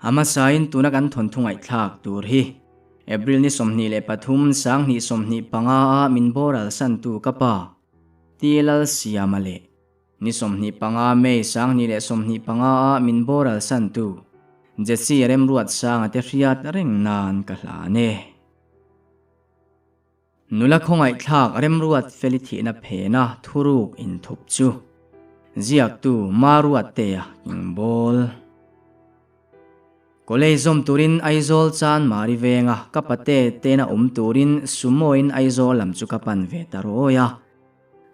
A hmasain tuna kan thawnthu ngaihthlak tur hi April ni 23 2025 a min boral santu ka pa Ti Lalsiama leh Ni 25 May 2025 a min boral santu Jesse Remruatsanga te hriat reng nan ka hlan e. Nula khawngaihthlak Remruat Feli thihna phena thuruk inthup chu ziaktu Maruattea Kingbawl. College zawm turin Aizawl chan Mari venga ka pate tena awm turin Sumo-in Aizawl lam chu ka pan ve ta rawi a.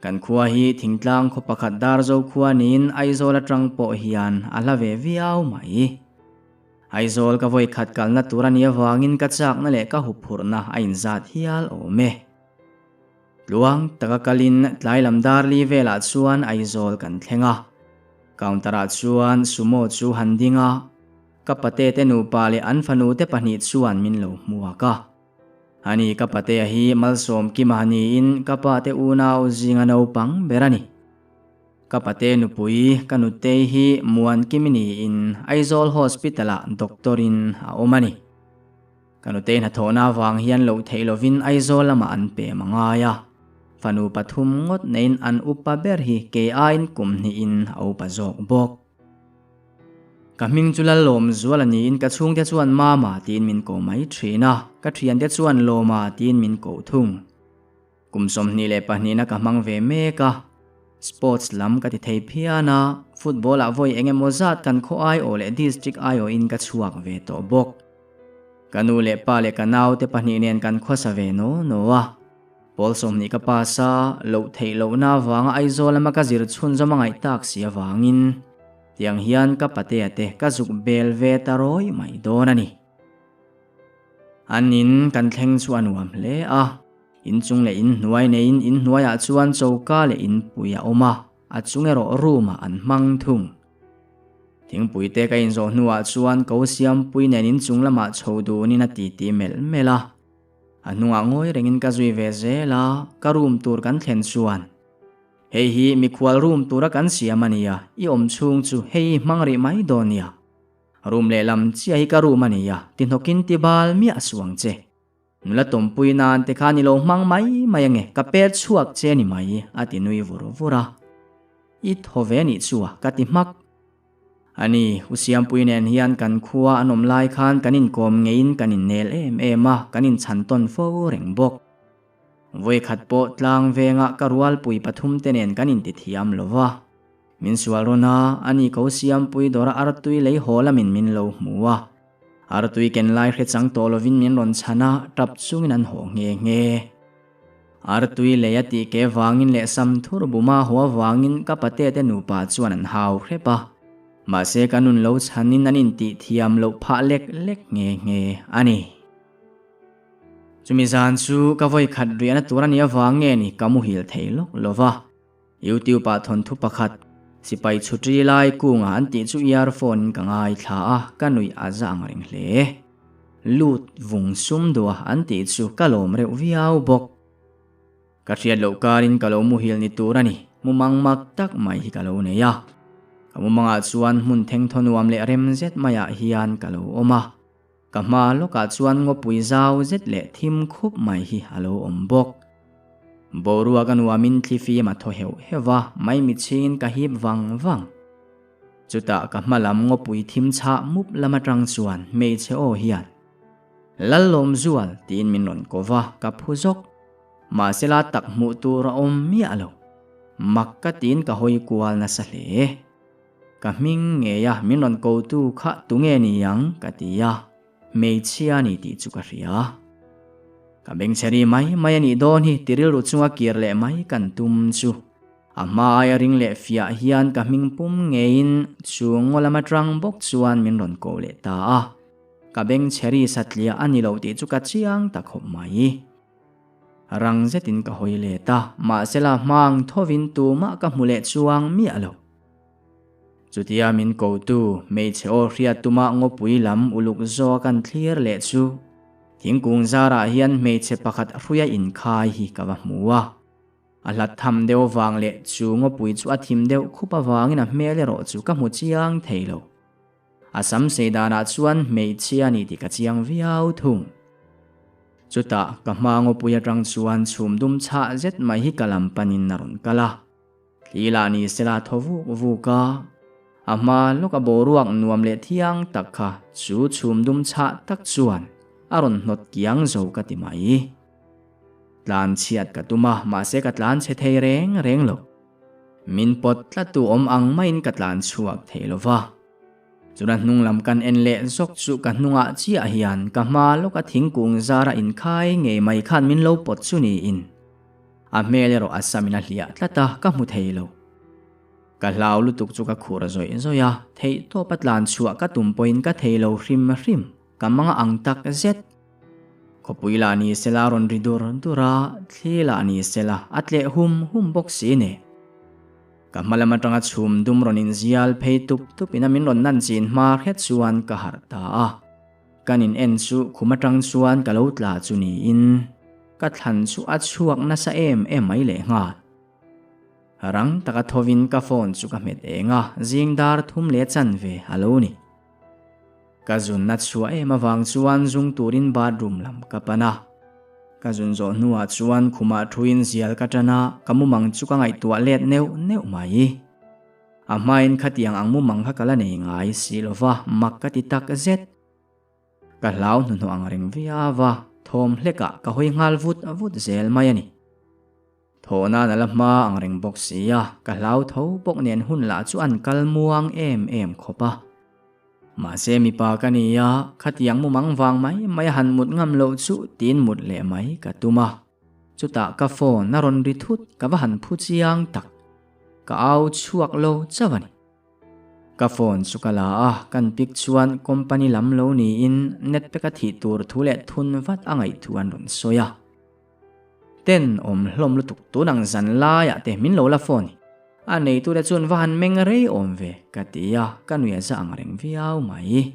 Kan khua hi thingtlang khaw pakhat Darzo khua niin Aizawl atang pawh hian a hla ve viau mai. Aizawl ka vawi khat kalna tur a nih avangin ka chakna leh ka huphurhna a inzat hial awm e. Tluang taka kalin tlai lam darli velah chuan Aizawl kan thleng a. Counter-ah chuan Sumo chu han ding a, ka pate te nupa leh an fanu te pahnih chuan min lo hmuak a. Ani ka patea hi Malsawm Kima niin ka pa te unau zinga naupang ber a ni. Ka pate nupui ka nutei hi Muan Kimi niin Aizawl Hospital-ah doctor-in a awm a ni. Ka nutei hnathawhna avang hian loh theih lovin Aizawl lamah an pem a ngai a, fanu pathum ngawt neiin an upa ber hi kei aiin kum hnihin a upa zawk bawk. Ka hming chu Lallawmzuala niin ka chhungte chuan Mama tiin min ko mai thin a, ka thiante chuan Lawma tiin min ko thung. Kum 22 na ka hmang ve mek a, sports lam ka ti thei phian a, football ah vawi eng emaw zat kan khaw aiawh leh district aiawhin ka chhuak ve tawh bawk. Ka nu leh pa leh ka naute pahnih nen kan khawsa ve naw naw a, pawl 20 ka pass a, loh theih lohna avanga Aizawl lama ka zir chhunzawm a ngaih tak si avangin tiang hian ka patea te ka zuk bel ve ta rawi mai dawn a ni. An in kan thleng chu a nuam hle a, inchung leh inhnuai neiin inhnuaiah chuan choka leh inpui a awm a, a chung erawh room ah an hmang thung. Thingpui te ka inzawh hnuah chuan ko siampui nen inchung lamah chho dunin a titi melh melh a, a hnungah ngawi rengin ka zui ve zel a, ka room tur kan thlen chuan Hei hi mikhual room tura kan siam a nia, i awm chhung chu hei i hmang rih mai dawn nia. Room lehlam chiah hi ka room a ni a, ti hnawkin ti bal miah suang che. Nula tawmpui nan te khan i lo hmang mai mai ange, ka pet chhuak che ni mai, a ti nui vur vur a. I thaw ve nih chu a, ka ti hmak. A ni, U Siampui nen hian kan khua an awm lai khan kan inkawm ngeiin kan innel em em a, kan inchhan tawn fo reng bawk. Vawikhat pawh tlang vengah ka rualpui pathum te nen kan intithiam lo va. Min sual rawn a, ani ko Siampui dawra artui lei haw lamin min lo hmu a. Artui ken lai hre chang tawh lovin min rawn chhan a, tap chungin an haw nghe nghe. Artui lei a tih ke vangin leh sam thur buma haw avangin ka pate te nupa chuan an hau hrep a. Mahse ka nun lo chhanin an intih thiam loh phah lek lek nghe nghe a ni. Chumi zan chu ka vawi khat riahna tur a nih avang nge ni ka muhil thei lawk lova. YouTube ah thawnthu pakhat, sipai chhutri lai kungah an tih chu earphone in ka ngaithla a, ka nuih a za ang reng hle. Lut vung sum duah an tih chu ka lawm reuh viau bawk. Ka hriat loh karin ka lo muhil ni tur a ni, mumang mak tak mai hi ka lo nei a. Ka mumangah chuan hmun thengthaw nuam leh rem zet maiah hian ka lo awm a. Ka hma lawkah chuan ngawpui zau zet leh thim khup mai hi a lo awm bawk. Boruak a nuamin thlifim a thaw heuh heuh va, maimichhingin ka hip vang vang. Chutah ka hma lam ngawpui thim chhah mup lam atang chuan hmeichhe aw hian, Lallawmzual tiin min rawn ko va, ka phu zawk. Mahsela tak hmuh tur a awm miah lo. Mak ka tiin ka hawi kual nasa hle. Ka hming ngei a min rawn ko tu kha tunge ni ang ka ti a, hmeichhia a ni tih chu ka hria. Ka bengchheri mai mai a nih dawn hi ti rilru chunga kir leh mai kan tum chu. A hma aia ring leh fiah hian ka hming pum ngeiin chu ngaw lam atang bawk chuan min rawn ko leh ta a. Ka bengchheri satliah a ni lo tih chu ka chiang ta khawp mai. Rang zetin ka hawi let a, mahsela hmang thovin tumah ka hmu leh chuang miah lo. Chutia min kotu hmeichhe aw hriat tuma ngawpui lam uluk zawk kan thlir leh chu thingkung zarah hian hmeichhe pakhat hruia inkhai hi ka va hmu a. A hlat tham deuh vang leh chu ngawpui chu a thim deuh khup avangin a hmel erawh chu ka hmu chiang thei lo. A sam sei danah chuan hmeichhia a ni tih ka chiang viau thung. Chutah ka hma ngawpui atang chuan chhum dum chhah zet mai hi ka lam panin a rawn kal a. Thli lah ni sela thaw vuk vuk a, a hma lawka boruak nuam leh thiang tak kha chu chhum dum chhah tak chuan a rawn hnawt kiang zo ka ti mai. Tlan chhiat ka tum a, mahse ka tlan chhe thei reng reng lo. Min pawt tlattu awm ang maiin ka tlan chhuak thei lo va. Chuna hnung lam kan en leh zawk chu ka hnungah chiah hian ka hma lawka thingkung zara inkhai ngei mai khan min lo pawt chu niin. A hmel erawh a samin a hliah tlat a, ka hmu thei lo. Ka hlau lutuk chu ka khur zawih zawih a, theihtawp a tlan chhuah ka tum pawhin ka thei lo hrim hrim, ka manga ang tak zet. Khawpui lah ni sela rawn ri dur dur a, thli lah ni sela a tleh hum hum bawk si ne. Ka hma lam atanga chhum dum rawn inzial phei tup tup in a min rawn nan chin hma hret chuan ka harh ta a. Kan in en chu khum atang chuan ka lo tla chu niin ka thlan chu a chhuak nasa em em mai leh nghal. Rang taka thovin ka phone chu ka hmet eng a, zing dar thum leh chanve a lo ni. Ka zunna chhuah em avang chuan zung turin bathroom lam ka pan a. Ka zun zawh hnuah chuan khumah thuin zial ka tan a, ka mumang chu ka ngaihtuah let neuh neuh mai. A hmain khatiang ang mumang kha ka la nei ngai si lova, mak ka ti tak zet. Ka hlau hnuhnawh ang reng viau a, thawm hlekah ka hawi nghal vut vut zel mai a ni. Thawh nan a la hma ang reng bawk si a, ka hlau tho bawk nen hun lah chu an kal muang em em khawp a. Mahse mipa ka ni a, khatiang mumang vang mai mai a han mut ngam loh chu tiin mut leh mai ka tum a. Chutah ka phone a rawn ri thut ka va han phu chiang tak. Ka au chhuak lo chauh a ni. Ka phone chu ka la a, kan pick chuan company lam lo niin net peka thih tur thu leh thun vat a ngaih thu an rawn sawi a. Ten awm hlawm lutuk tun ang zan laiah te min lo la phone hi. A neitute chuan va han meng rei awm ve ka ti a, ka nuih a za ang reng viau mai.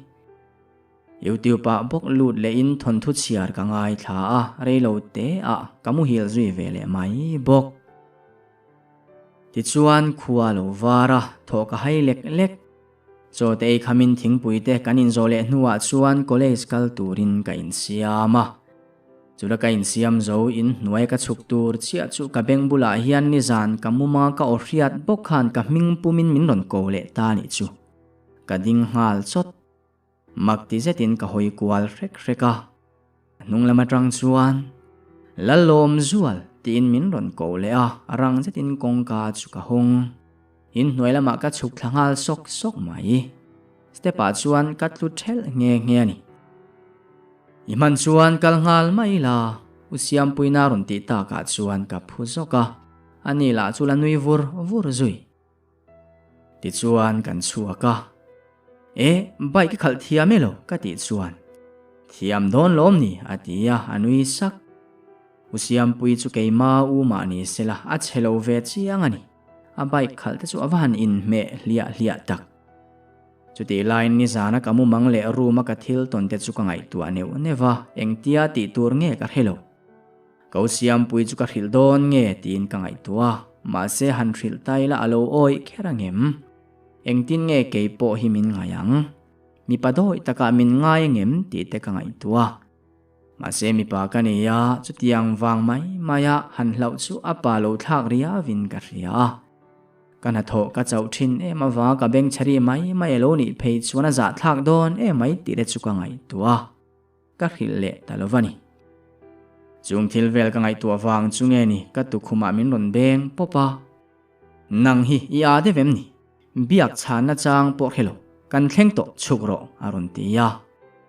Youtube ah bawk lut lehin thawnthu chhiar ka ngaithla a, reilo te ah ka muhil zui ve leh mai bawk. Tichuan khua lo var a, thawh ka hai lek lek. Chaw te ei khamin thingpui te kan inzawh leh hnuah chuan college kal turin ka insiam a. Chula ka insiam zo in hnuai ka chhuk tur chiah chu ka beng bulah hian nizan ka muma ka aw hriat bawk khan ka hming pumin min rawn ko leh ta nih chu. Ka ding nghal chawt. Mak ti zetin ka hawi kual hrek hrek a, a hnung lam atang chuan, Lalawm Zual tiin min rawn ko leh a, rang zetin kawngka chu ka hawng. In hnuai lamah ka chhuk thla nghal sawk sawk mai. Step ah chuan ka tlu thelh nghe nghe a ni. I hman chuan kal nghal mai la, U Siampuina rawn tih takah chuan ka phu zawk a, ani lah chu la nui vur vur zui. Tichuan kan chhuak a, E, bike i khalh thiam e lo ka tih chuan, Thiam dawn lawm ni a ti a, a nui sak. U Siampui chu keima u mah ni sela a chhe lo ve chiang a ni. A bike khalh te chu a va han inhmeh hliah hliah tak. Chutih laiin nizana ka mumang leh room a ka thil tawn te chu ka ngaihtuah neuh neuh a, engtia tih tur nge ka hre lo. Ko Siampui chu ka hrilh dawn nge tiin ka ngaihtuah a, mahse han hrilh ta ila a lo awih kher angem? Engtin nge kei pawh hi min ngai ang? Mipa dawi takah min ngai angem tih te ka ngaihtuah a. Mahse mipa ka nei a, chutiang vang mai maia han hlauh chu a pa lo thlak riauin ka hria a. Ka hnathawh ka chauh thin em avanga ka bengchhari mai mai a lo nih phei chuan a zahthlak dawn emai tih te chu ka ngaihtuah a. Ka hrilh leh ta lo va ni. Chung thil vel ka ngaihtuah vang chu nge ni ka tukhumah min rawn beng pawp a. Nang hi i â deuh em ni? Biak chhanna chang pawh hre lo, kan thleng tawh chhuk rawh a rawn ti a.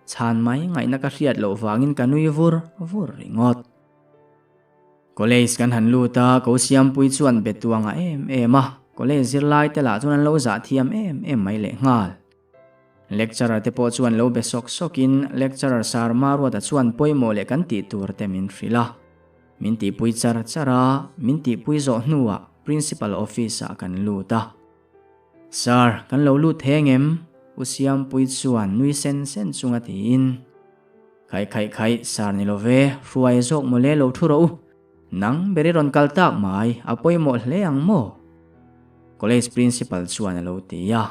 Chhan mai ngaihna ka hriat loh vangin ka nui vur vur ringawt. College kan han lut a, ko Siampui chuan be tuangah em em a, college zirlai te lah chuan an lo zah thiam em em mai lehnghal. Lecturer te pawh chuan lo be sawk sawkin lecturer Sir Maruata chuan pawimawh leh kan tih tur te min hrilh a. Min tihpui char char a, min tihpui zawh hnuah Principal office ah kan lut a. Sir, kan lo lut thei angem? U Siampui chuan nui sen sen chunga tiin. Khaih khaih khaih, Sir ni lo ve, hruai zawk mawle lo thu rawh u. Nang ber i rawn kal tak mai, a pawimawh hle ang maw? College Principal chuan a lo ti a.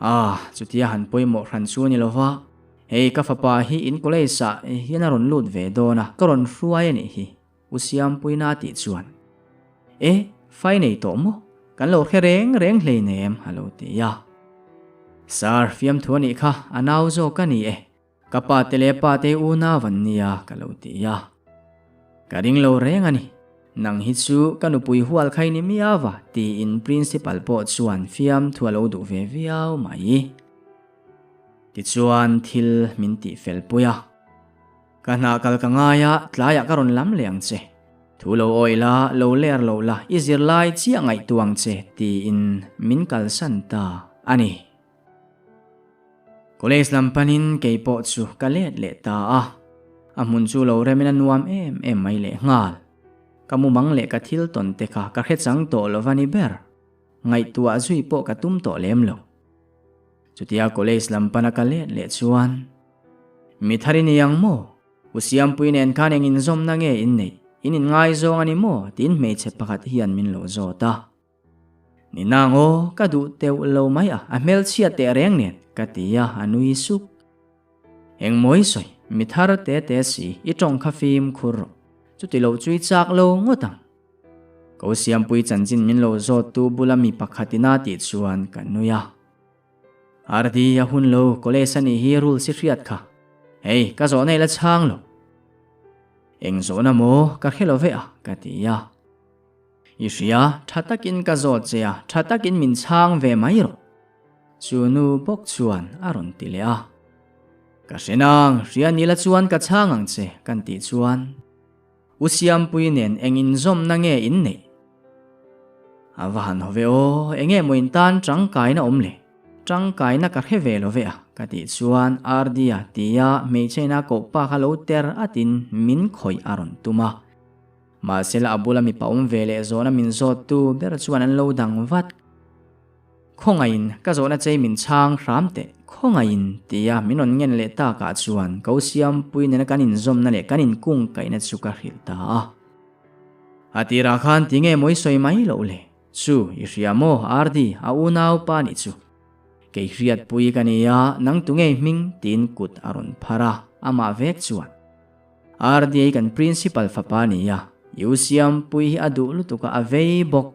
Ah, chutia han pawimawh hran chu a ni lo va, hei ka fapa hi in college ah hian a rawn lut ve dawn a, ka rawn hruai a nih hi, U Siampuina a tih chuan. E, fai nei tawh maw? Kan lo hre reng reng hleinem, a lo ti a. Sir, fiamthu a nih kha, a nau zawk a ni e. Ka pa te leh pa te unau an nia ka lo ti a. Ka ring lo reng a ni. Nang hi chu ka nupui hual kha i ni miau a tiin principal pawh chuan fiamthu a lo duh ve viau mai. Tichuan thil min tih fel pui a. Ka hna kal ka ngai a, tlaiah ka rawn lam leh ang che. Thu lo awih la, lo ler lo la, i zirlai chiah ngaihtuah ang che tiin min kalsan ta a ni. College lam panin kei pawh chu ka let leh ta a, a hmun chu lo remin a nuam em em mai leh nghal. Ka mumang leh ka thil tawn te kha ka hre chang tawh lo va ni ber. Ngaihtuah zui pawh ka tum tawh lem lo. Chutia college lam pana ka let leh chuan, Mi thar i ni ang maw? U Siampui nen khan eng inzawmna nge in neih? In inngaizawng a ni maw? tiin hmeichhe pakhat hian min lo zawt a. Ni nang aw, ka duh teuh lo mai a, a hmelchhia teh reng nen, ka ti a, a nui sup. Engmaw i sawi, mi thar te te si, i tawng kha fimkhur rawh. Chuti lo chu i chak lo ngawt ang. Ko Siampui chanchin min lo zawt tu bula mi pakhat ina tih chuan ka nui a. Ardi, a hun lo, college a nih hi rules i hriat kha. Hei, ka zawhna i la chhang lo. Eng zawhna maw, ka hre lo ve a, ka ti a. I hria, tha takin ka zawt che a, tha takin min chhang ve mai rawh. Chu nu bawk chuan a rawn ti leh a. Ka hre nang, hria ni la chuan ka chhang ang che, kan tih chuan U Siampui nen eng inzawmna nge in neih? A va han haw ve aw, enge maw in tan tangkaina awm le? Tangkaina ka hre ve lo ve a, ka tih chuan Ardia tia hmeichhe ina koh pa kha lo ter atin min khawih a rawn tum a. Mahsela a bula mipa awm ve leh zawhna min zawttu ber chuan an lo dang vat. Khawngaihin ka zawhna chei min chhang hram teh, khawngaihin tia min rawn ngen leh takah chuan ko Siampui nena kan inzawmna leh kan inkungkaihna chu ka hrilh ta a. A tirah khan tinge maw i sawi mai loh le? Chu, i hria maw Ardi, a unau pa nih chu. Kei hriatpui ka ni a, nang tungei hming tiin kut a rawn phar a, amah vek chuan. RDA kan principal fapa a ni a, U Siampui hi a duh lutuk a, a vei bawk.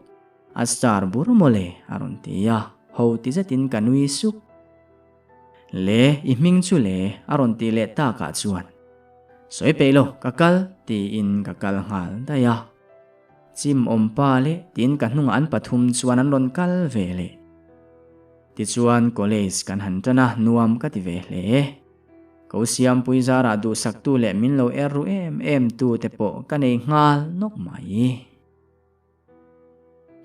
A star bur mawle a rawn ti a, ho ti zetin ka nui suk. Le, i hming chu le a rawn tih leh takah chuan, Sawi peih lo, ka kal tiin ka kal nghal daih a. Chim awm pa leh tiin ka hnungah an pathum chuan an rawn kal ve leh. Tichuan college kan han tan a, nuam ka ti ve hle. Ko Siampui zarah duhsaktu leh min lo er ru em em tu te pawh ka nei nghal nawk mai.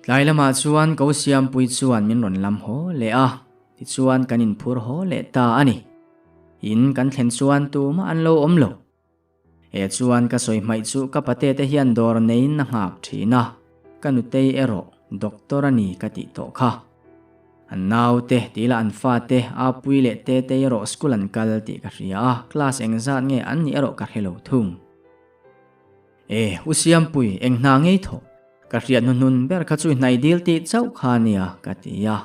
Tlai lamah chuan Ko Siampui chuan min rawn lam haw leh a, tichuan kan inphur haw leh ta a ni. In kan thlen chuan tumah an lo awm lo. He chuan ka sawi hmaih chu ka pate te hian dawr neiin a nghak thin a, ka nutei erawh doctor a ni ka tih tawh kha. An naute tih lah an fate Apui leh Tetei erawh school an kal tih ka hria a, class engzat nge an nih erawh ka hre lo thung. E, U Siampui, eng hna ngei thawh? Ka hriat hnuhnun ber kha chu i hnai dil tih chauh kha nia, ka ti a.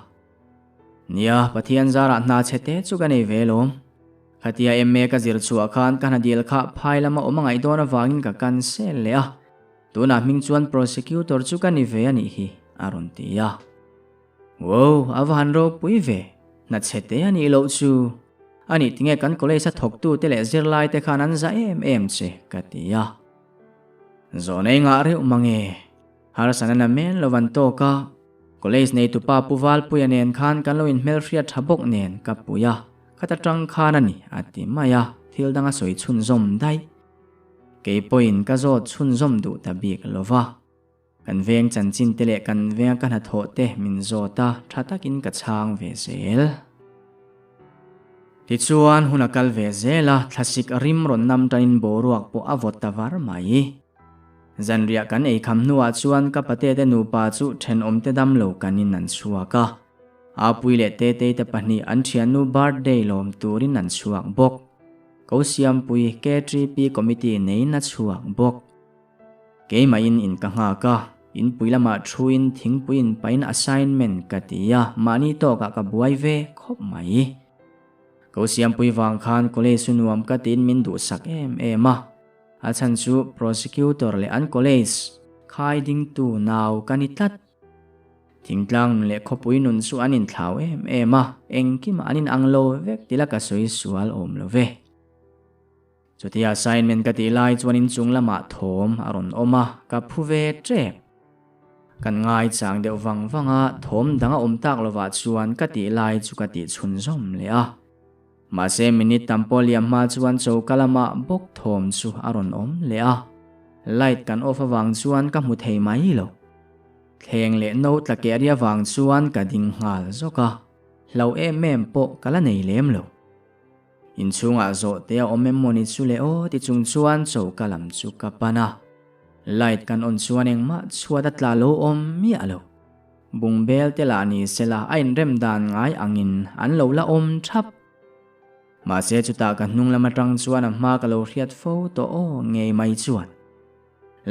Nia, Pathian zarah hna chhe te chu ka nei ve lawm. Khatia MA ka zir chhuah khan ka hna dil kha phai lama awm a ngaih dawn avangin ka cancel leh a, tunah hming chuan prosecutor chu ka ni ve a nih hi, a rawn ti a. Wow, a va han ropui ve, hna chhe te a nih loh chu. A nih tinge kan college a thawktu te leh zirlai te khan an za em em che, ka ti a. Zawhna i ngah reuh mange, harsana na men lo van tawk a, college neitupa Pu Valpuia nen khan kan lo inhmelhriat tha bawk nen ka pui a, khata tang khan a ni, a ti mai a, thil dang a sawi chhunzawm daih. Kei pawhin ka zawt chhunzawm duh ta bik lo va. Kan veng chanchin te leh kan venga ka hnathawh te min zawt a, tha takin ka chhang ve zel. Tichuan, hun a kal ve zel a, thlasik rim rawn nam tanin boruak pawh a vawt ta var mai. Zanriah kan ei kham hnuah chuan ka pate te nupa chu thenawmte damlo kanin an chhuak a. Apui leh Tetei te pahnih an thiannu birthday lawm turin an chhuak bawk. Ko Siampui KTP committee neiin a chhuak bawk. Keimahin in ka nghak a, Inpui lamah thuin thingpui inpain assignment ka ti a, mahni tawkah ka buai ve khawp mai. Ko Siampui vang khan college chu nuam ka tiin min duhsak em em a, a chhan chu prosecutor leh an college khai dingtu nau ka ni tlat. Thingtlang nun leh khawpui nun chu an inthlau em em a, engkimah an inang lo vek tila ka sawi sual awm lo ve. Chutia assignment ka tih lai chuan inchung lamah thawm a rawn awm a, ka phu ve tep. Kan ngaichang deuh vang vang a, thawm dang a awm tak lovah chuan ka tih lai chu ka tih chhunzawm leh a. Mahse minute tam pawh liam hma chuan choka lamah bawk thawm chu a rawn awm leh a, light kan off avang chuan ka hmu thei mai lo. Thleng leh no tla keh ri avang chuan ka ding nghal zawk a, hlau em em pawh ka la nei lem lo. Inchhungah zawh te a awm em mawni chu le aw ti chung chuan choka lam chu ka pan a. Light kan on chuan engmah chhuat a tla lo awm miah lo. Bungbel te lah ni sela a inrem dan ngai angin an lo la awm thap. Mahse chutah ka hnung lam atang chuan a hma ka lo hriat fo tawh aw ngei mai chuan.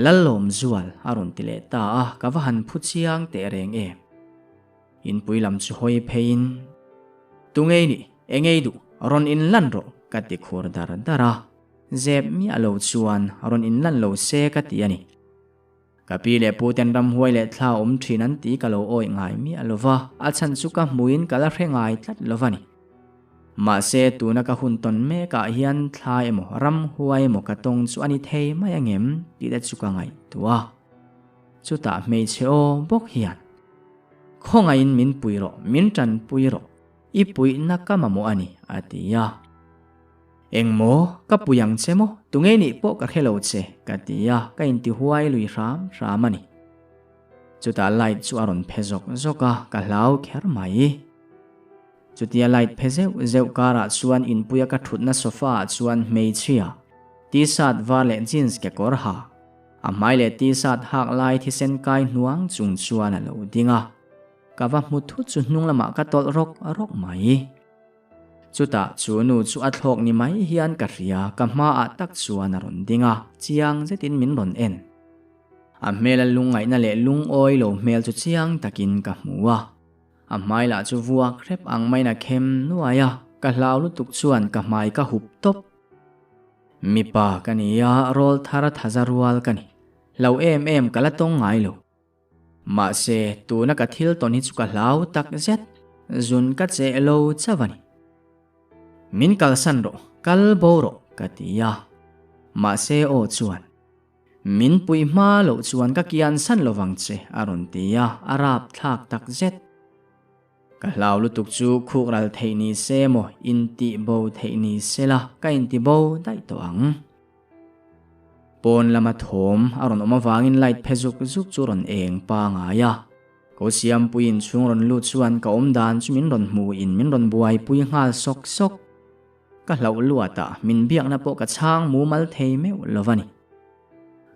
Lallawmzual a rawn ti leh ta a, ka va han phu chiang teh reng em. Inpui lam chu hawi pheiin, Tungei nih, engei duh, rawn inlan rawh, ka ti khur dar dar a. Zep miah lo chuan rawn inlan lo se ka ti a ni. Ka pi leh pu ten ramhuai leh thla awm thin an ti ka lo awih ngai miah lo va, a chhan chu ka hmuin ka la hre ngai tlat lo va ni. Mahse tuna ka hun tawn mekah hian thla emaw ramhuai emaw ka tawng chu a ni thei mai angem tih te chu ka ngaihtuah a. Chutah hmeichhe aw bawk hian, Khawngaihin min pui rawh, min tanpui rawh, i puihna ka mamawh a ni, a ti a. Engmaw, ka pui ang che maw, tunge nih pawh ka hre lo che, ka ti a, ka intihuai lui hram hram a ni. Chutah light chu a rawn phe zawk zawk a, ka hlau kher mai. Chutia light phe zeuh zeuh karah chuan inpuia ka thutna sofa ah chuan hmeichhia, t-shirt var leh jeans kekawr ha, A hmai leh t-shirt hak lai thisen kai hnuang chung chuan a lo ding a, ka va hmu thut chu hnung lamah ka tawlh rawk rawk mai. Chutah chu nu chu a thlawk ni mai hian ka hria, ka hmaah tak chuan a rawn ding a, chiang zetin min rawn en. A hmela lungngaihna leh lungawi lo hmel chu chiang takin ka hmu a, a hmai lah chu vuak hrep ang maiin a khem nuai a, ka hlau lutuk chuan ka hmai ka hup tawp. Mipa ka ni a, rawl thar thaza rual ka ni. Hlau em em ka la tawng ngai lo. Mahse, tuna ka thil tawn hi chu ka hlau tak zet, zun ka cheh lo chauh a ni. Min kalsan rawh, kal bo rawh ka ti a. Mahse aw chuan, Min pui hma loh chuan ka kiansan lovang che a rawn ti a, a rapthlak tak zet. Ka hlau lutuk chu khuk ral theih ni se maw, intih bo theih ni se la, ka inti bo daih tawh ang. Pawn lama thawm a rawn awm avangin light phe zuk zuk chu rawn eng pangai a. Ko Siampui inchhung rawn lut chuan ka awm dan chu min rawn hmu in min rawn buaipui nghal sawk sawk. Ka hlauh luat a, min biakna pawh ka chhang mumal thei meuh lo va ni.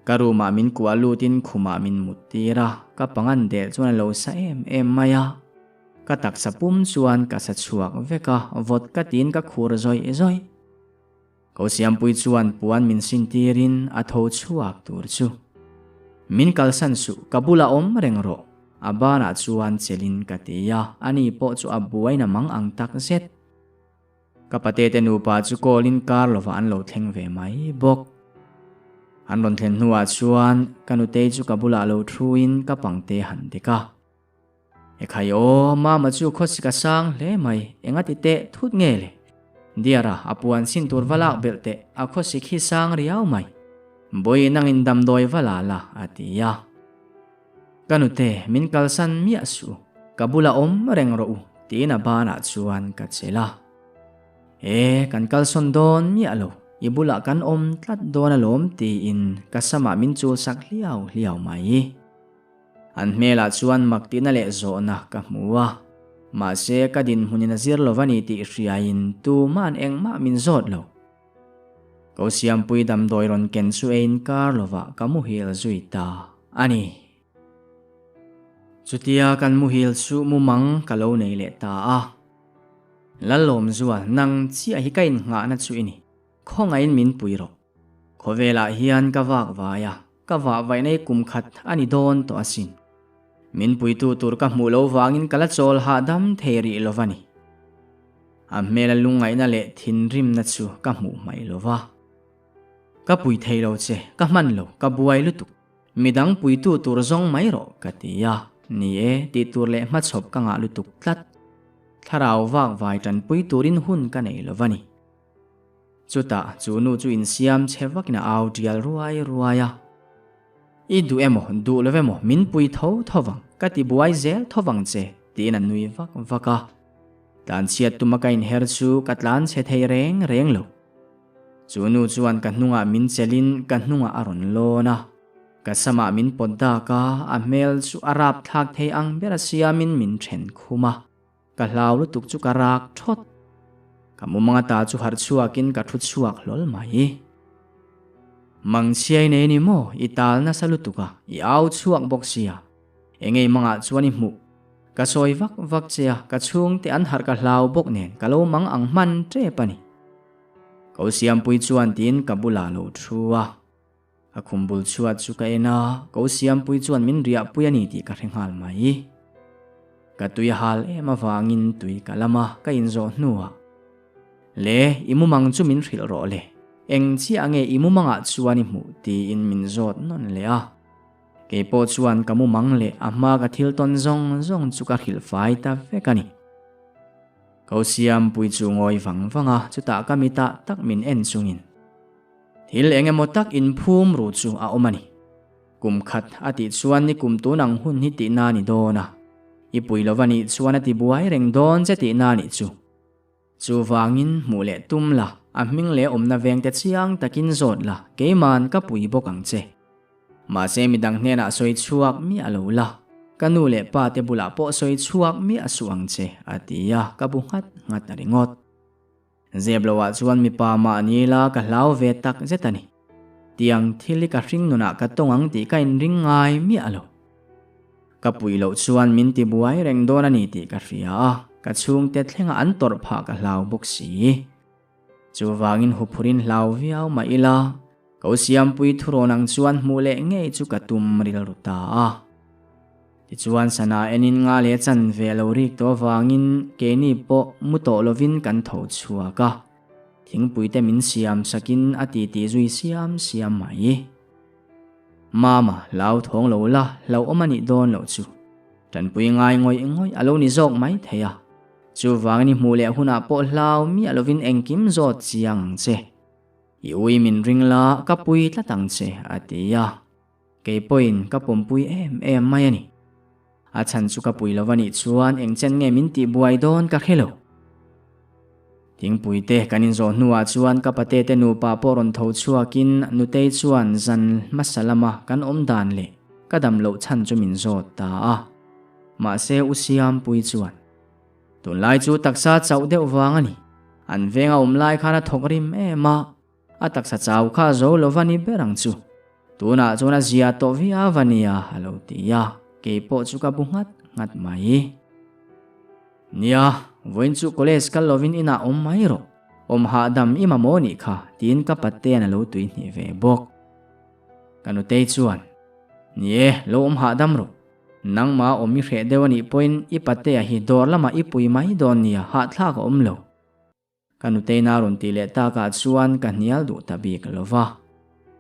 Ka room ah min kuah lutin khumah min mut tir a, ka pangan del chuan a lo sa em em mai a. Ka taksa pum chuan ka sa chhuak vek a, vawt ka tiin ka khur zawih zawih. Ko Siampui chuan puan min sin tirin a tho chhuak tur chu. Min kalsan suh, ka bulah awm reng rawh, a banah chuan chelin ka ti a, ani pawh chu a buaina mang ang tak zet. Ka pate te nupa chu call in kar lovah an lo thleng ve mai bawk. An rawn thlen hnuah chuan ka nutei chu ka bulah lo thu in ka pangte han dik a. Ekhai aw, mama chu khawsik a sang hle mai, enga ti teh thut nge le? Dear-a, a puan sin tur va lak belh teh, a khawsik hi sang riau mai. Bawi nangin damdawi va la la, a ti a. Ka nute, min kalsan miah suh, ka bulah awm reng rawh u, tiin a banah chuan ka chelh a. E, kan kalsawn dawn miah lo, i bulah kan awm tlat dawn alawm, tiin ka samah min chulsak hliau hliau mai. An hmelah chuan mak tihna leh zawhna ka hmu a, mahse ka dinhmunin a zir lo va ni tih hriain tuma'n engmah min zawt lo. Ko Siampui damdawi rawn ken chu ei inkar lovah ka muhil zui ta a ni. Chutia kan muhil chu mumang ka lo nei leh ta a. Lalawmzual, nang chiah hi ka innghahna chu i ni. Khawngaihin min pui rawh. Khawvelah hian ka vak vai a. Ka vah vaih nei kum khat a ni dawn tawh asin. Min puitu tur ka hmuh lo vangin ka la chawl hahdam thei rih lo va ni. A hmela lungngaihna leh thinrimna chu ka hmuh hmaih lo va. Ka pui thei lo che, ka hman lo, ka buai lutuk. Midang puitu tur zawng mai rawh ka ti a, ni e, tih tur leh hmachhawp ka ngah lutuk tlat. Thlarau vak vai tanpui turin hun ka nei lo va ni. Chutah chu nu chu insiam chhe vakin a au tial ruai ruai a. I duh emaw, duh lo emaw min pui tho tho vang, ka ti buai zel tho vang che, tiin a nui vak vak a. Tlanchhiat tuma ka inher chu ka tlan chhe thei reng reng lo. Chu nu chuan ka hnungah min chelhin ka hnungah a rawn lawn a. Ka samah min pawt dak a, a hmel chu a rapthlak thei ang ber a siamin min then khum a. Ka hlau lutuk chu ka rak thawt. Ka mumanga ta chu harh chhuakin ka thu chhuak hlawl mai. Mangchhiai nei ni maw i tal nasa lutuk a, i au chhuak bawk sia. Engei mangah chuan i hmuh. Ka sawi vak vak che a, ka chhungte an harh ka hlau bawk nen ka lo mang ang hman tep a ni. Ko Siampui chuan tiin ka bulah lo thu a. A khum bul chhuat chu ka en a, ko Siampui chuan min riahpui a ni tih ka hre nghal mai. Ka tui a hal em avangin tui ka lam a, ka inzawh hnuah, Le, i mumang chu min hrilh rawh le, eng chiah nge i mumangah chuan i hmuh? tiin min zawt nawn leh a. Kei pawh chuan ka mumang leh a hma ka thil tawn zawng zawng chu ka hrilh fai ta vek a ni. Ko Siampui chu ngawi vang vang a, chutah ka mitah tak min en chungin. Thil eng emaw tak inphum ru chu a awm a ni. Kum khat a tih chuan ni kum tun ang hun hi tihna a ni dawn a. I pui lo va nih chuan a ti buai reng dawn che tihna a nih chu. Chuvangin hmuh leh tum la, a hming leh awmna vengte chiang takin zawt la, keiman ka pui bawk ang che. Mahse midang hnenah sawi chhuak miah lo la, ka nu leh pa te bulah pawh sawi chhuak miah suh ang che, a ti a, ka bu nghat nghat a ringawt. Zep lo ah chuan mipa mahni la ka hlau ve tak zet a ni. Tiang thil hi ka hring nunah ka tawng ang tih ka inring ngai miah lo. Ka puih loh chuan min ti buai reng dawn a ni tih ka hria a, ka chhungte thlenga an tawrh phah ka hlau bawk si. Chuvangin huphurin hlau viau mah ila, Ko Siampui thurawn ang chuan hmuh leh ngei chu ka tum rilru ta a. Tichuan sana enin nga leh chan ve lo rik tawh avangin keini pawh mu tawh lovin kan tho chhuak a, thingpuite min siam sakin a titi zui siam siam mai. Mama, hlau thawng lo la, hlauhawm a nih dawn loh chu. Tanpui ngai ngawih ngawih a lo ni zawk mai thei a. Chuvangin i hmuh leh hunah pawh hlau miah lovin engkim zawt chiang ang che. I ui min ring la, ka pui tlat ang che, a ti a. Kei pawhin ka pawmpui em em mai a ni. A chhan chu ka pui lo a nih chuan eng chen nge min tih buai dawn ka hre lo. Thingpui te kan inzawh hnuah chuan ka pate te nupa pawh rawn tho chhuakin Nutei chuan zan hmasa lama kan awm dan leh ka dam loh chhan chu min zawt ta a. Mahse U Siampui chuan tunlai chu taksa chauh deuh vang a ni. An venga awm lai khan a thawk rim em a. A taksa chau kha a zo lo va ni ber ang chu. Tunah chuan a zia tawh viau a nia a lo ti a, kei pawh chu ka bu nghat nghat mai. Nia, vawiin chu college kal lovin inah awm mai rawh. Awm hahdam i mamawh nih kha tiin ka patean a lo tuihnih ve bawk. Ka nutei chuan, Ni e, lo awm hahdam rawh. Nangmah awm i hreh deuh a nih pawhin i patea hi dawr lamah i pui mai dawn nia, hahthlak a awm lo. Ka nuteina rawn tih leh takah chuan ka hnial duh ta bik lo va.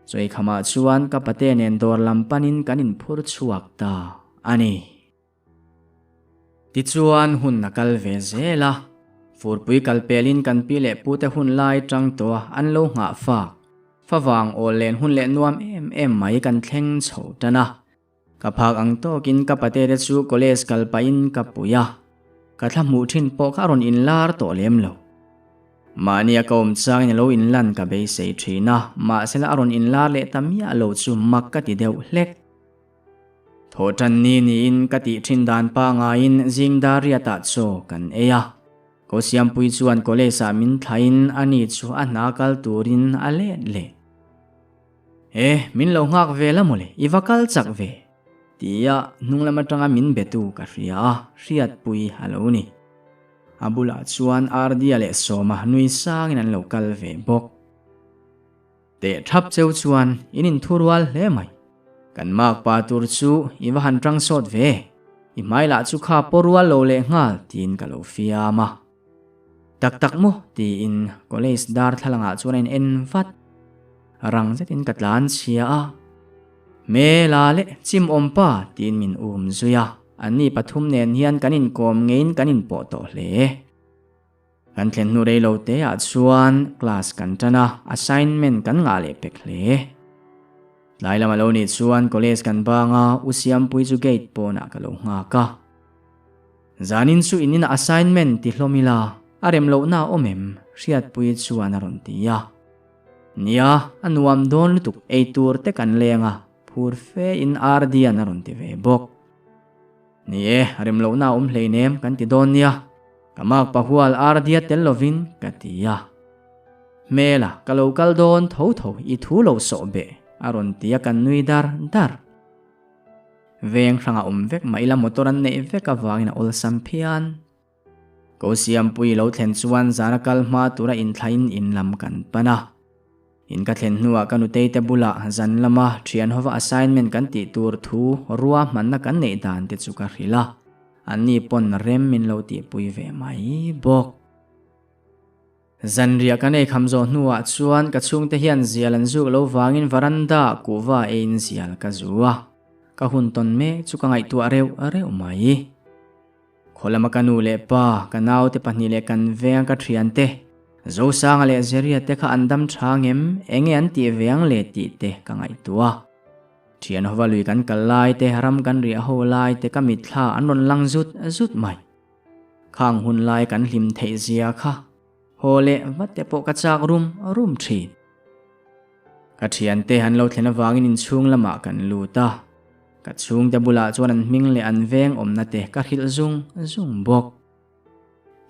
Chawikhamah chuan ka pate nen dawr lam panin kan inphur chhuak ta a ni. Tichuan hun a kal ve zel a, furpui kal pelin kan pi leh pute hun lai tang tawh a an lo nghah fak. Favang awl len hun leh nuam em em mai kan thleng chho tan a. Ka phak ang tawkin ka pate te chu college kal pahin ka pui a, ka thla hmuh thin pawh kha a rawn inlar tawh lem lo. Mahnia ka awm changin a lo inlan ka beisei thin a, mahsela a rawn inlar leh ta miah lo chu mak ka ti deuh hlek. Thawhtan ni niin ka tih thin dan pangaiin zing dar riatah chaw kan ei a, Ko Siampui chuan college ah min thlain ani chu a hna kal turin a let leh. E, min lo nghak ve la mawle, i va kal chak ve, tia hnung lam atanga min betu ka hria a, hriatpui a lo ni. A bulah chuan Ardia leh Sawma nui sangin an lo kal ve bawk. Teh thap cheu chuan in inthurual hle mai. Kan makpa tur chu i va han tang sawt ve, i hmai lah chu kha paw rual lo leh nghal tiin ka lo fiam a. Tak tak maw? tiin college darthlalangah chuan a in en vat. Rang zetin ka tlan chhia a. Hmela leh chim awm pa tiin min um zui a, anni pathum nen hian kan inkawm ngeiin kan inpawh tawh hle. Kan thlen hnu rei lo te ah chuan class kan tan a, assignment kan ngah leh pek hle. Tlai lam a lo nih chuan college kan bang a, U Siampui chu gate pawnah ka lo nghak a. Zanin chu in inah assignment ti hlawm ila, a rem lohna a awm em? Hriatpui chuan a rawn ti a. Nia, a nuam dawn lutuk eitur te kan leng a, phur fe in Ardian a rawn ti ve bawk. Ni e, rem lohna a awm hleinem kan ti dawn nia, ka mak pahual Ardia tel lovin ka ti a. Hmela, ka lo kal dawn tho tho i thu lo sawh beh, a rawn ti a kan nui dar dar. Veng hrangah awm vek mah ila motor an neih vek avangin a awlsam phian. Ko Siampui lo thlen chuan zana kal hma tura inthlain in lam kan pan a. In ka thlen hnuah ka nutei te bulah zan lama thian hova assignment kan tih tur thu rua hmanna kan neih dan te chu ka hrilh a, anni pawn rem min lo tihpui ve mai bawk. Zanriah kan ei kham zawh hnuah chuan ka chhungte hian zial an zuk lo vangin varanda kuhva eiin zial ka zu a, ka hun tawn mek chu ka ngaihtuah reuh reuh mai. Khaw lama ka nu leh pa, ka naute pahnih leh kan venga ka thiante, Zosanga leh Zeria te kha an dam tha ngem, enge an tih ve ang le tih te ka ngaihtuah. Thian hova lui kan kal lai te, ram kan riah ho lai te ka mitthla an rawn lang zut zut mai. Khang hun lai kan hlim theih zia kha haw leh vat te pawh ka chak rum rum thin. Ka thiante an lo thlen avangin inchhung lamah kan lut a, ka chhungte bulah chuan an hming leh an veng awmna te ka hrilh zung zung bawk.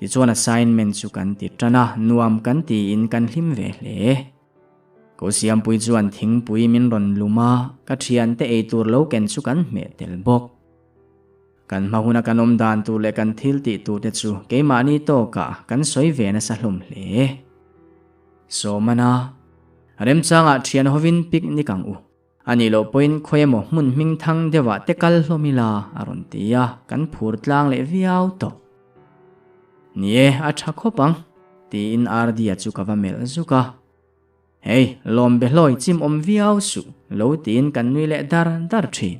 Tichuan assignment chu kan ti tan a, nuam kan tiin kan hlim ve hle. Ko Siampui chuan thingpui min rawn lum a, ka thiante eitur lo ken chu kan hmeh tel bawk. Kan hma huna kan awm dan tur leh kan thil tih tur te chu keimahni tawkah kan sawi ve nasa hlawm hle. Sawmana, Remchangah thian hovin picnic ang u. A nih loh pawhin khawi emaw hmun hming thang deuhah te kal hlawm ila a rawn ti a, kan phur tlang leh viau tawh. Ni e, a tha khawp ang, tiin Ardia chu ka va melh zuk a. Hei, lawm be hlawi chim awm viau suh, lo tiin kan nui leh dar dar thin.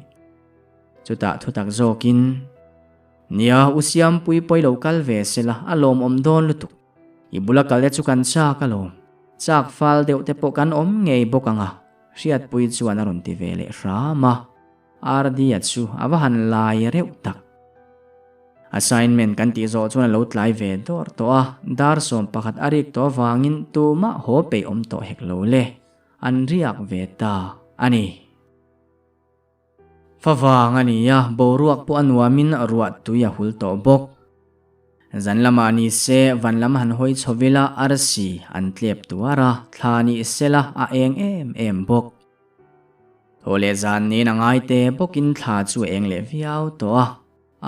Chutah thutak zawkin, Nia, U Siampui pawi lo kal ve sela, a lawmawm dawn lutuk. I bula kal te chu kan chak alawm. Chak fal deuh te pawh kan awm ngei bawk ang a, Hriatpui chuan a rawn ti ve leh hram a. Rd-a chu a va han lai reuh tak. Assignment kan tih zawh chuan a lo tlai ve dawr tawh a, dar 11 a rik tawh avangin tumah haw peih awm tawh hek lo le. An riak ve ta a ni. Favang a ni a, boruak pawh a nuamin ruah tui a hul tawh bawk. Zan lamah ni se, van lam han hawi chho ila arsi an tlep tuar a, thla ni sela a eng em em bawk. Thaw leh zan niin a ngai te bawkin thla chu a eng leh viau tawh a,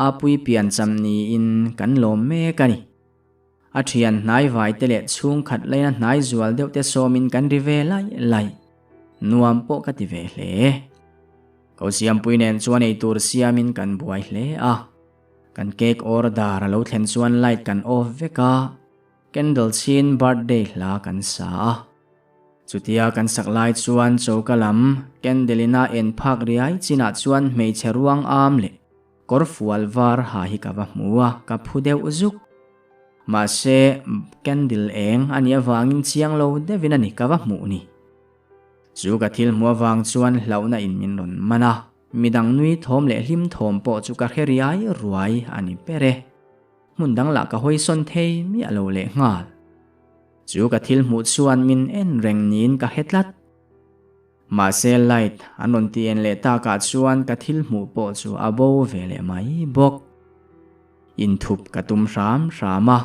a pui pian cham niin kan lawm mek a ni. A thian hnai vai te leh chhungkhat laina hnai zual deuh te sawmin kan ri ve lai lai. Nuam pawh ka ti ve hle. Ko Siampui nen chuan eitur siamin kan buai hle a. Kan cake order a lo thlen chuan light kan off vek a, candle chhin birthday hla kan sa a. Chutia kan sak lai chuan choka lam candle ina en phak riai chinah chuan hmeichhe ruang am leh Kawr fual var ha hi ka va hmu a, ka phu deuh zuk. Mahse, candle eng a nih avangin chiang lo deuhin a ni ka va hmuh ni. Chu ka thil hmuh avang chuan hlauhna in min rawn man a, midang nui thawm leh hlim thawm pawh chu ka hre riai ruai a ni ber e. Hmun dang lah ka hawi sawn thei miah lo leh nghal. Chu ka thil hmuh chuan min en reng niin ka hre tlat. Mahse light an rawn ti en leh takah chuan ka thil hmuh pawh chu a bo ve leh mai bawk. Inthup ka tum hram hram a,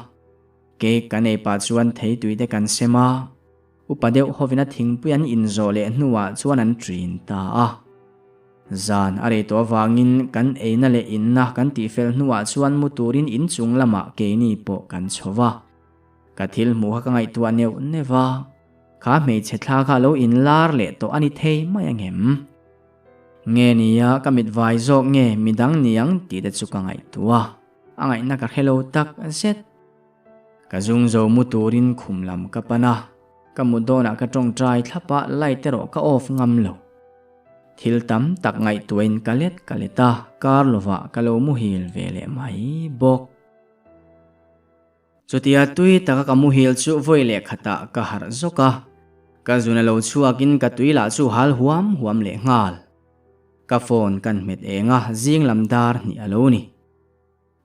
cake kan ei pah chuan theitui te kan sem a, upa deuh hovin a thingpui an inzawh leh hnuah chuan an ṭin ta a. Zan a rei tawh avangin kan eina leh inna kan tihfel hnuah chuan mu turin inchung lamah keini pawh kan chho va. Ka thil hmuh kha ka ngaihtuah neuh neuh a. Kha hmeichhe thla kha lo inlar leh tawh a ni thei mai ang em? Nge nia ka mit vai zawk nge midang niang tih te chu ka ngaihtuah a, a ngaihna ka hre lo tak zet. Ka zung zo mu turin khum lam ka pan a, ka mut dawnah ka tawngtai thlap a, light erawh ka off ngam lo. Thil tam tak ngaihtuahin ka let ka let a, kar lovah ka lo muhil ve leh mai bawk. Chutia tui taka ka muhil chu vawi leh khatah ka harh zawk a, ka zun a lo chhuakin ka tui lah chu hal huam huam leh nghal. Ka phone kan hmet eng a, zing lam dar hnih a lo ni.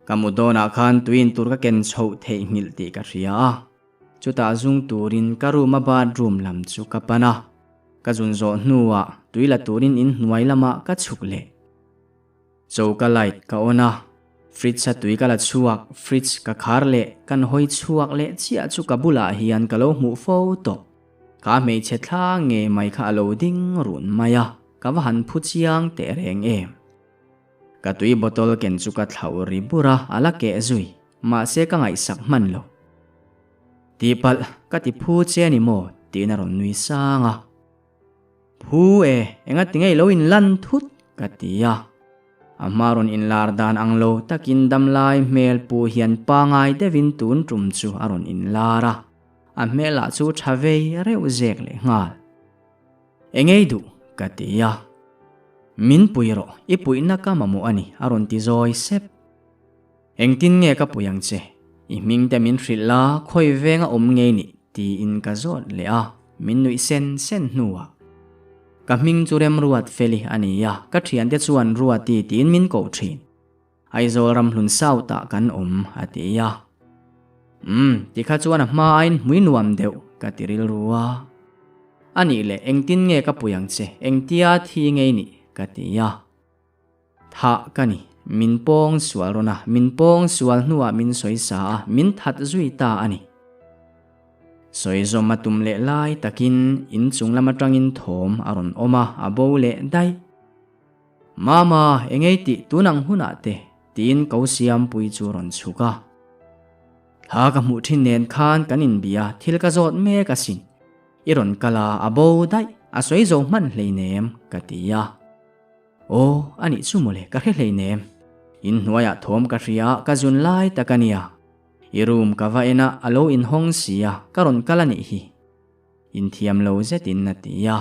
Ka mu dawnah khan tuiin tur ka ken chhoh theihnghilh tih ka hria a, chutah zung turin ka room a bathroom lam chu ka pan a, ka zun zawh hnuah tui la turin inhnuai lamah ka chhuk leh. Choka light ka on a, fridge a tui ka la chhuak, fridge ka khar leh kan hawi chhuak leh chiah chu ka bulah hian ka lo hmuh fo tawh. Kha hmeichhe thla nge mai kha a lo ding run mai a, ka va han phu chiang teh reng em. Ka tui bottle ken chu ka thlauh ri bur a, a la keh zui, mahse ka ngaihsak hman lo. Tihpalh ka ti phu che a ni maw? tiin a rawn nui sang a. Phu e, enga ti ngei lo in lan thut? ka ti a. A hma rawn inlar dan ang lo takin damlai hmel pu hian pangai deuhin tun tum chu a rawn inlar a, a hmelah chu tha vei reuh zek leh nghal. Engei duh? ka ti a. Min pui rawh, i puihna ka mamawh a ni, a rawn ti zawi sep. Engtin nge ka pui ang che? I hming te min hrilh la, khawi venga awm ngei nih? tiin ka zawt leh a, min nuih sen sen hnuah. Ka hming chu Remruat Feli a ni a, ka thiante chuan Ruati tiin min koh thin. Aizawl ramhlun South-ah kan awm, a ti a. Umm, tikha chuan a hma aiin hmui nuam deuh, ka ti rilru a. A nih leh, engtin nge ka pui ang che? Engtia thi ngei nih? ka ti a. Thah ka ni. Min pawng sual rawn a, min pawng sual hnuah min sawi sa a, min that zui ta a ni. Sawi zawm a tum leh lai takin in chung lam atangin thawm a rawn awm a, a bo leh daih. Mama, engei tih tun ang hunah te? tiin ko Siampui chu rawn chhuk a. Thla ka hmuh thin nen khan kan inbia thil ka zawt mek asin. I rawn kal a, a bo daih, a sawi zo hman hleinem, ka ti a. Aw, a nih chu mawle, ka hre hleinem. In hnuaiah thawm ka hria a, ka zun lai tak a nia. I room ka va en a, a lo inhawng si a, ka rawn kal a nih hi. Inthiam lo zetin a ti a.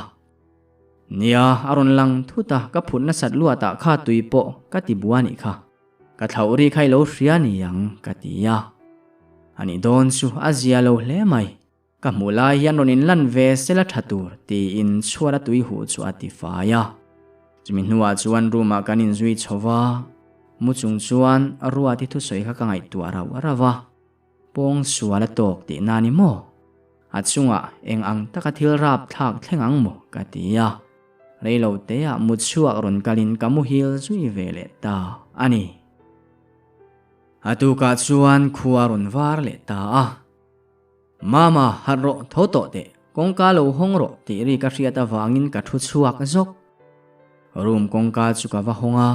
Nia, a rawn lang thut a, ka phut nasat luatah kha tui pawh ka ti bua nih kha. Ka thlauh ri kha i lo hria ni ang, ka ti a. A nih dawn chu a zia lo hle mai. Ka hmuh lai hian rawn inlan ve sela tha tur tiin chhuat a tui huh chu a ti fai a. Chumi hnuah chuan room ah kan inzui chho va, mu chung chuan Ruati thusawi kha ka ngaihtuah rauh rauh a, pawng sual a tawk tih na ni maw? A chungah eng ang taka thil rap thlak thleng ang maw ka ti a, reilo teah mut chhuak rawn kalin ka muhil zui ve leh ta a ni. A tukah chuan khua rawn var leh ta a. Mama, harh rawh, tho tawh teh, kawngka lo hawng rawh tih ri ka hriat avangin ka thu chhuak zawk. Room kawngka chu ka va hawng a.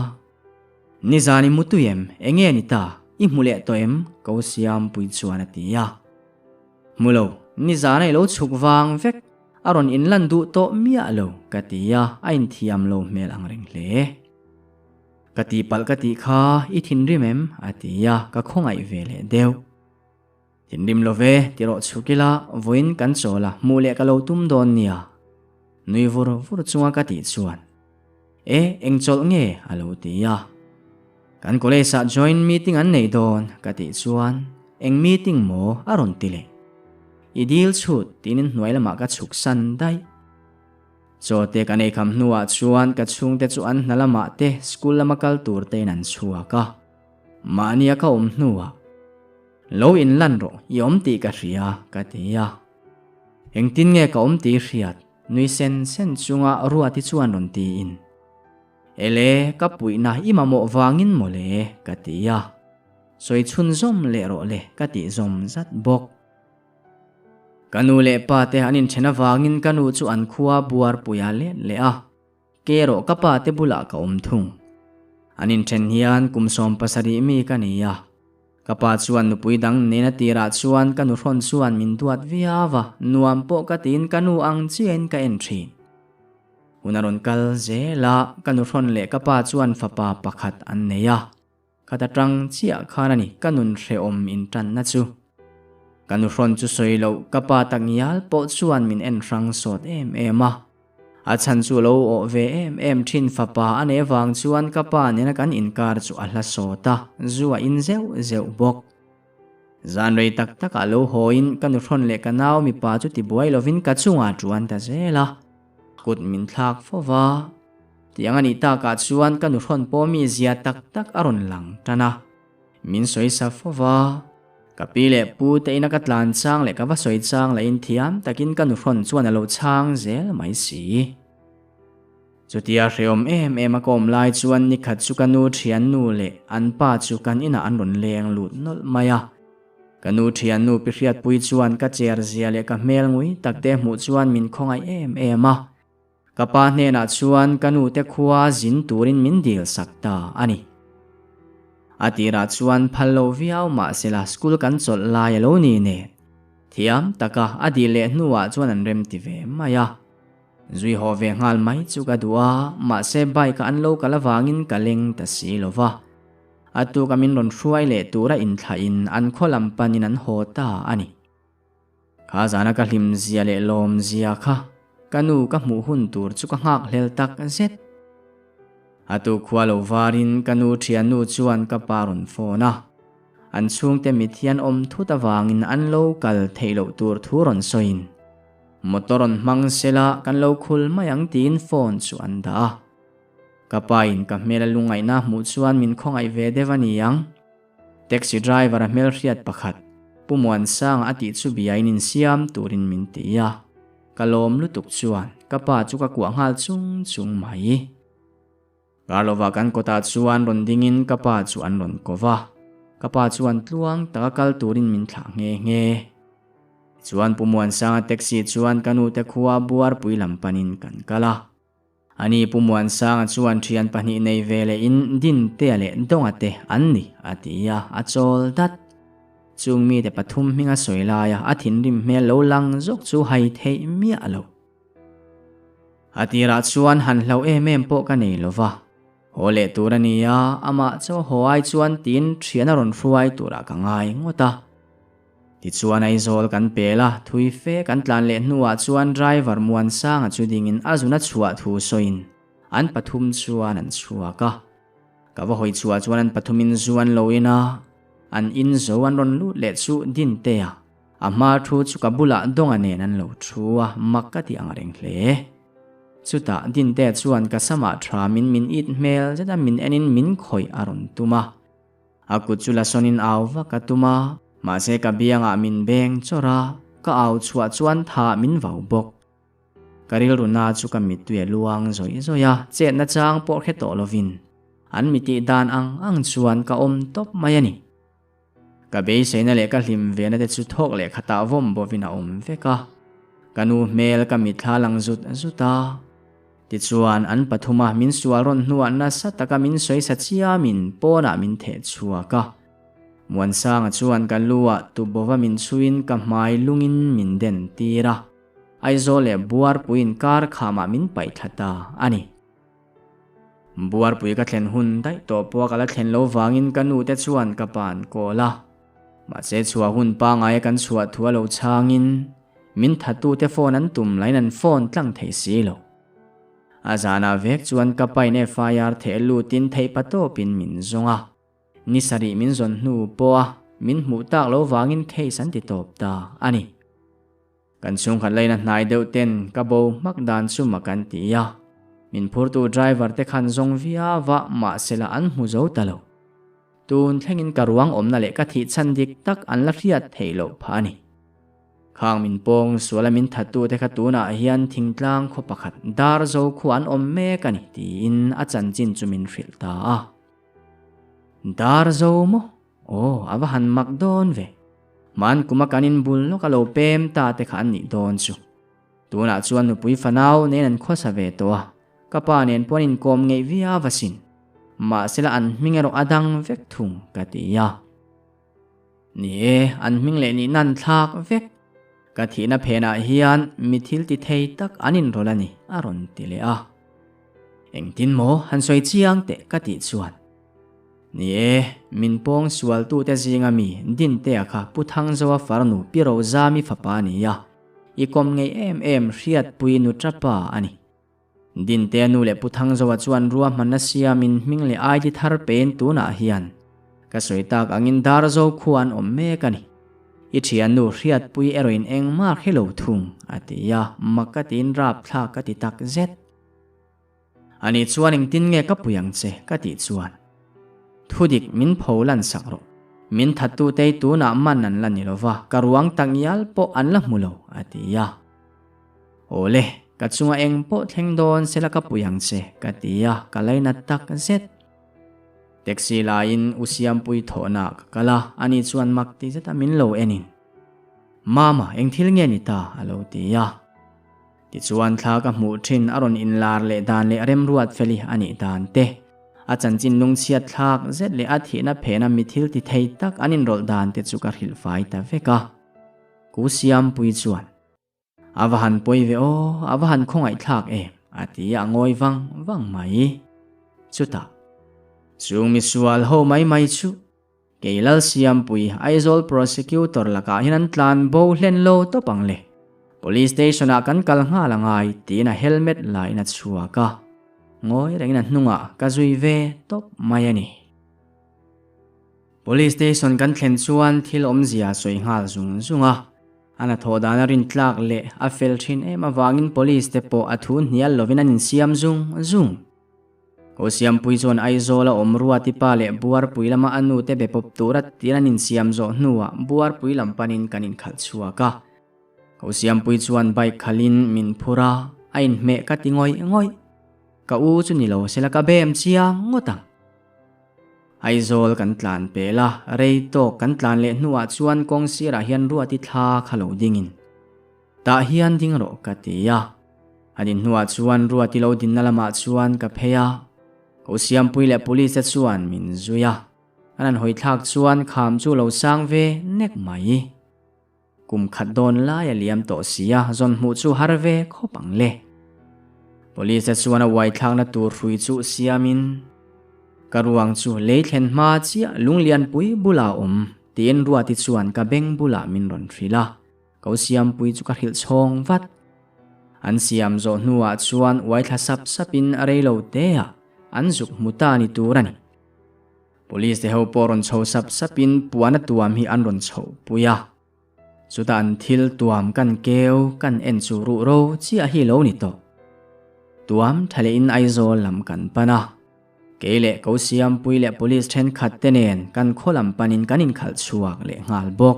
Nizan i mutui em? Enge ni ta? I hmu leh tawh em? Ko Siampui chuan a ti a. Hmu lo, nizana i lo chhuk vang vek, a rawn inlan duh tawh miah lo, ka ti a, a inthiam lo hmel ang reng hle. Ka tihpalh ka tih kha i thinrim em? a ti a, ka khawngaih ve leh deuh. Thinrim lo ve, ti rawh chhuk ila, vawiin kan chawl a, hmuh leh ka lo tum dawn nia. Nui vur vur chunga ka tih chuan, E, eng chawlh nge? a lo ti a. Kan college ah joint meeting an nei dawn, ka tih chuan, Eng meeting maw? a rawn ti leh. I dil chhut, tiin inhnuai lamah ka chhuk san daih. Chaw te kan eikham hnuah chuan ka chhungte chu an hna lamah te school lama kal tur tein an chhuak a. Mahnia ka awm hnuah, Lo inlan rawh, i awm tih ka hria, ka ti a. Engtin nge ka awm tih hriat? Nui sen sen chunga Ruati chuan rawn tiin, Ele, ka puihna i mamawh vangin mawle, ka ti a. Sawi chhun zawm leh rawh le, ka tih zawm zat bawk. Ka nu leh pa te an inthen avangin ka nu chu an khua buarpuia let leh a. Ke erawh ka pa te bulah ka awm thung. An inthen hian kum 70 mi ka ni a. Ka pa chuan nupui dang nena tirah chuan ka nuhrawn chuan min duat viau a, nuam pawh ka tiin ka nu ang chiahin ka en thin. Hun a rawn kal zel a, ka nuhrawn leh ka pa chuan fapa pakhat an nei a. Khata tang chiah khan a ni ka nun hrehawm intanna chu. Ka nuhrawn chu sawi loh ka pa takngial pawh chuan min en hrang sawt em em a. A chhan chu lo awh ve em em thin fapa a neih avang chuan ka pa nena kan inkar chu a hla sawt a, zu a in zeuh zeuh bawk. Zan rei tak takah lo hawiin ka nuhrawn leh ka nau mipa chu tibuai lovin ka chungah tuan ta zel a, kut min thlak fo va. Tiang a nih takah chuan ka nuhrawn pawh mi zia tak tak a rawn lang tan a, min sawi sa fo va. Ka pi leh pu te ina ka tlan chang leh ka va sawi chang lahin thiam takin ka nuhrawn chuan a lo chhang zel mai si. Chutia hrehawm em em a ka awm lai chuan nikhat chu ka nu thiannu leh an pa chu kan inah an rawn leng lut nawlh mai a. Ka nu thiannu pi hriatpui chuan ka cher zia leh ka hmel ngui tak te hmuh chuan min khawngaih em em a. Ka pa hnenah chuan ka nu te khua zin turin min dil sak ta a ni. A tirah chuan phal lo viau mahsela school kan chawlh lai a lo ni nen thiam taka a dil leh hnuah chuan an rem ti ve mai a. Zui haw ve nghal mai chu ka duh a, mahse bike-a an lo kal avangin ka leng ta si lo va. A tuka min rawn hruai leh tura inthlahin an khaw lam panin an haw ta a ni. Kha zana ka hlim zia leh lawm zia kha ka nu ka hmuh hun tur chu ka nghak hlel tak zet. A tuk khua lo varin ka nu thiannu chuan ka pa rawn phone a, an chhungte mithian awm thut avangin an lo kal theih loh tur thu rawn sawiin, Motor rawn hmang sela kan lo khul mai ang tiin phone chu an dah a. Ka pa in ka hmel a lungngaihna hmuh chuan min khawngaih ve deuh a ni ang. Taxi driver a hmelhriat pakhat, Pu Muansanga a tih chu biain insiam turin min ti a. Ka lawm lutuk chuan ka pa chu ka kuah nghal chung chung mai. Karlova kan kawtah chuan rawn dingin ka pa chu an rawn ko va, ka pa chuan tluang taka kal turin min thlah nghe nghe. Tichuan Pu Muansanga taxi chuan ka nute khua Buarpui lam panin kan kal a. Ani Pu Muansanga chuan thian pahnih nei ve lehin Dintea leh Dawnga te an ni a ti a, a chawl dat. Chung mite pathum hminga sawi laia a thinrim hmel lo lang zawk chu hai theih miah lo. A tirah chuan han hlau em em pawh ka nei lo va, haw leh tur a ni a, amah chaw haw ai chuan tiin thian a rawn hruai turah ka ngai ngawt a. Tichuan Aizawl kan pel a, thui fe kan tlan leh hnuah chuan driver Muansanga chu dingin a zun a chhuah thu sawiin an pathum chuan an chhuak a. Ka va hawi chhuah chuan an pathumin zu an lo in a, an in zo an rawn lut leh chu Dintea A hma thu chu ka bulah Dawnga nen an lo thu a, mak ka ti ang reng hle. Chutah Dintea chuan ka samah thamin min it hmel zet a min enin min khawih a rawn tum a. A kut chu la sawnin au vak a tum a, mahse ka biangah min beng chawrh a, ka au chhuah chuan tha min vau bawk. Ka rilru na chu ka mittui a luang zawih zawih a, chetna chang pawh hre tawh lovin an mi tih dan ang ang chuan ka awm tawp mai a ni. Ka beiseina leh ka hlim vena te chu thawk leh khatah vawm bawvin a awm vek a, ka nu hmel ka mitthla lang zut zut a. Tichuan an pathuma min sual rawn hnuah nasa taka min sawi sa chiamin pawnah min theh chhuak a. Muansanga chuan ka luah tubova min chhuiin ka hmai lungin min den tir a, Aizawl leh Buarpuiin kar khamah min paih thla ta a ni. Buarpui ka thlen hun daih tawh pawh ka la thlen lo vangin ka nu te chuan ka pa an call a. Mahse chhuah hun pangaia kan chhuah thu a lo chhangin min thattute phone an tum lain an phone tlang thei si lo. A zanah vek chuan ka pain FIR theh lutin theih pa tawpin min zawng a. Ni sarih min zawn hnu pawha min hmuh tak lo vangin case an ti tawp ta a ni. Kan chhungkhat laina hnai deuh ten ka bo hmak dan chu mak an ti a, min phurtu driver te khan zawng viau a mahsela an hmu zo ta lo. Tun thlengin ka ruang awmna leh ka thih chhan dik tak an la hriat theih loh phah a ni. Khang min pawng suala min thattu te kha tunah hian thingtlang khaw pakhat dar zo khua an awm mek a ni tiin a chanchin chu min hrilh ta a. Dar zo maw? Aw, a va han mak dawn ve. Hman kuma kan inbul lawk a lo pem ta te kha an nih dawn chu. Tunah chuan nupui fanau nen an khawsa ve tawh a, ka pa nen pawh an inkawm ngeih viau asin. Mahsela an hming erawh a dang vek thung ka ti a. Ni e, an hming leh nihna an thlak vek. Ka thihna phenah hian mi thil ti thei tak an inrawlh a ni, a rawn ti leh a. Engtin maw han sawi chiang teh ka tih chuan. Ni e, min pawng sualtute zinga mi Dintea kha Pu Thangzoa farnu Pi Rozami fapa a ni a, i kawm ngei em em hriatpui nu tapa a ni. Dintea nu leh Pu Thangzoa chuan ruahmanna siamin hming leh ID thar pein tunah hian ka sawi tak angin Darzo khua an awm mek a ni. I thiannu hriatpui erawhin engmah hre lo thung, a ti a, mak ka tiin rapthlak ka ti tak zet. Ani chuan engtin nge ka pui ang che ka tih chuan thudik min pho lan sak rawh. Min thattute hi tunah man an la ni lo va, ka ruang tak ngial pawh an la hmu lo, a ti a. Awle, ka chunga eng pawh thleng dawn sela ka pui ang che, ka ti a, ka lainat tak zet. Taxi laiin U Siampui thawhna ka kal a, ani chuan mak ti zeta min lo enin, Mama, eng thil nge ni ta? a lo ti a. Tichuan thla ka hmuh thin a rawn inlar leh dan leh remruat feli a nih dan te, a chanchin lungchhiat thlak zet leh a thihna phena mi thil ti thei tak an inrawlh dan te chu ka hrilh fai ta vek a. Ku Siampui chuan, A va han pawi ve aw, a va han khawngaih thlak em, a ti a ngawi vang vang mai. Chutah, Chung misual ho mai mai chu Kei Lalsiampui, Aizawl Prosecutor lakah hian an tlan bo hlen lo tawp ang le. Police Station ah kan kal nghal a ngai tiin a helmet la in a chhuak a. Ngawi rengin a hnungah ka zui ve tawp mai a ni. Police Station kan thlen chuan thil awmzia sawi nghal zung zung a. A hnathawh dan a rintlak leh a fel thin em avangin Police te pawh a thu hnial lovin an insiam zung zung. Ko Siampui chuan Aizawl a awm Ruati pa leh Buarpui lama a nu te be pawp tura tir an insiam zawh hnuah Buarpui lam panin kan inkhalh chhuak a. Ko Siampui chuan bike khalhin min phur a, a inhmeh ka ti ngawih ngawih. Ka u chu ni lo sela ka bem chiang ngawt ang. Aizawl kan tlan pel a, rei tawk kan tlan leh hnuah chuan kawng sirah hian Ruati thla kha lo dingin tah hian ding rawh ka ti a. A din hnuah chuan Ruati lo dinna lamah chuan ka phei a, Ko Siampui leh Police te chuan min zui a, an han hawi thlak chuan kham chu lo sang ve nek mai. Kum khat dawn lai a liam tawh si a, zawn hmuh chu har ve khawp ang le. Police te chuan a uai thlakna tur hrui chu siamin ka ruang chu lei thlen hma chiah lunglianpui bulah a awm tiin Ruati chuan ka beng bulah min rawn hrilh a. Ko Siampui chu ka hrilh chhawng vat. An siam zawh hnuah chuan uai thla sap sapin a rei lo te a, an zuk hmu ta ni tur a ni. Police te ho pawh rawn chho sap sapin puan a tuam hi an rawn chhoh pui a. Chutah an thil tuam kan keu kan en chu ruh ro chiah hi lo ni tawh. Tuam tha lehin Aizawl lam kan pan a. Kei leh Ko Siampui leh Police thenkhat te nen kan khaw lam panin kan inkhalh chhuak leh nghal bawk.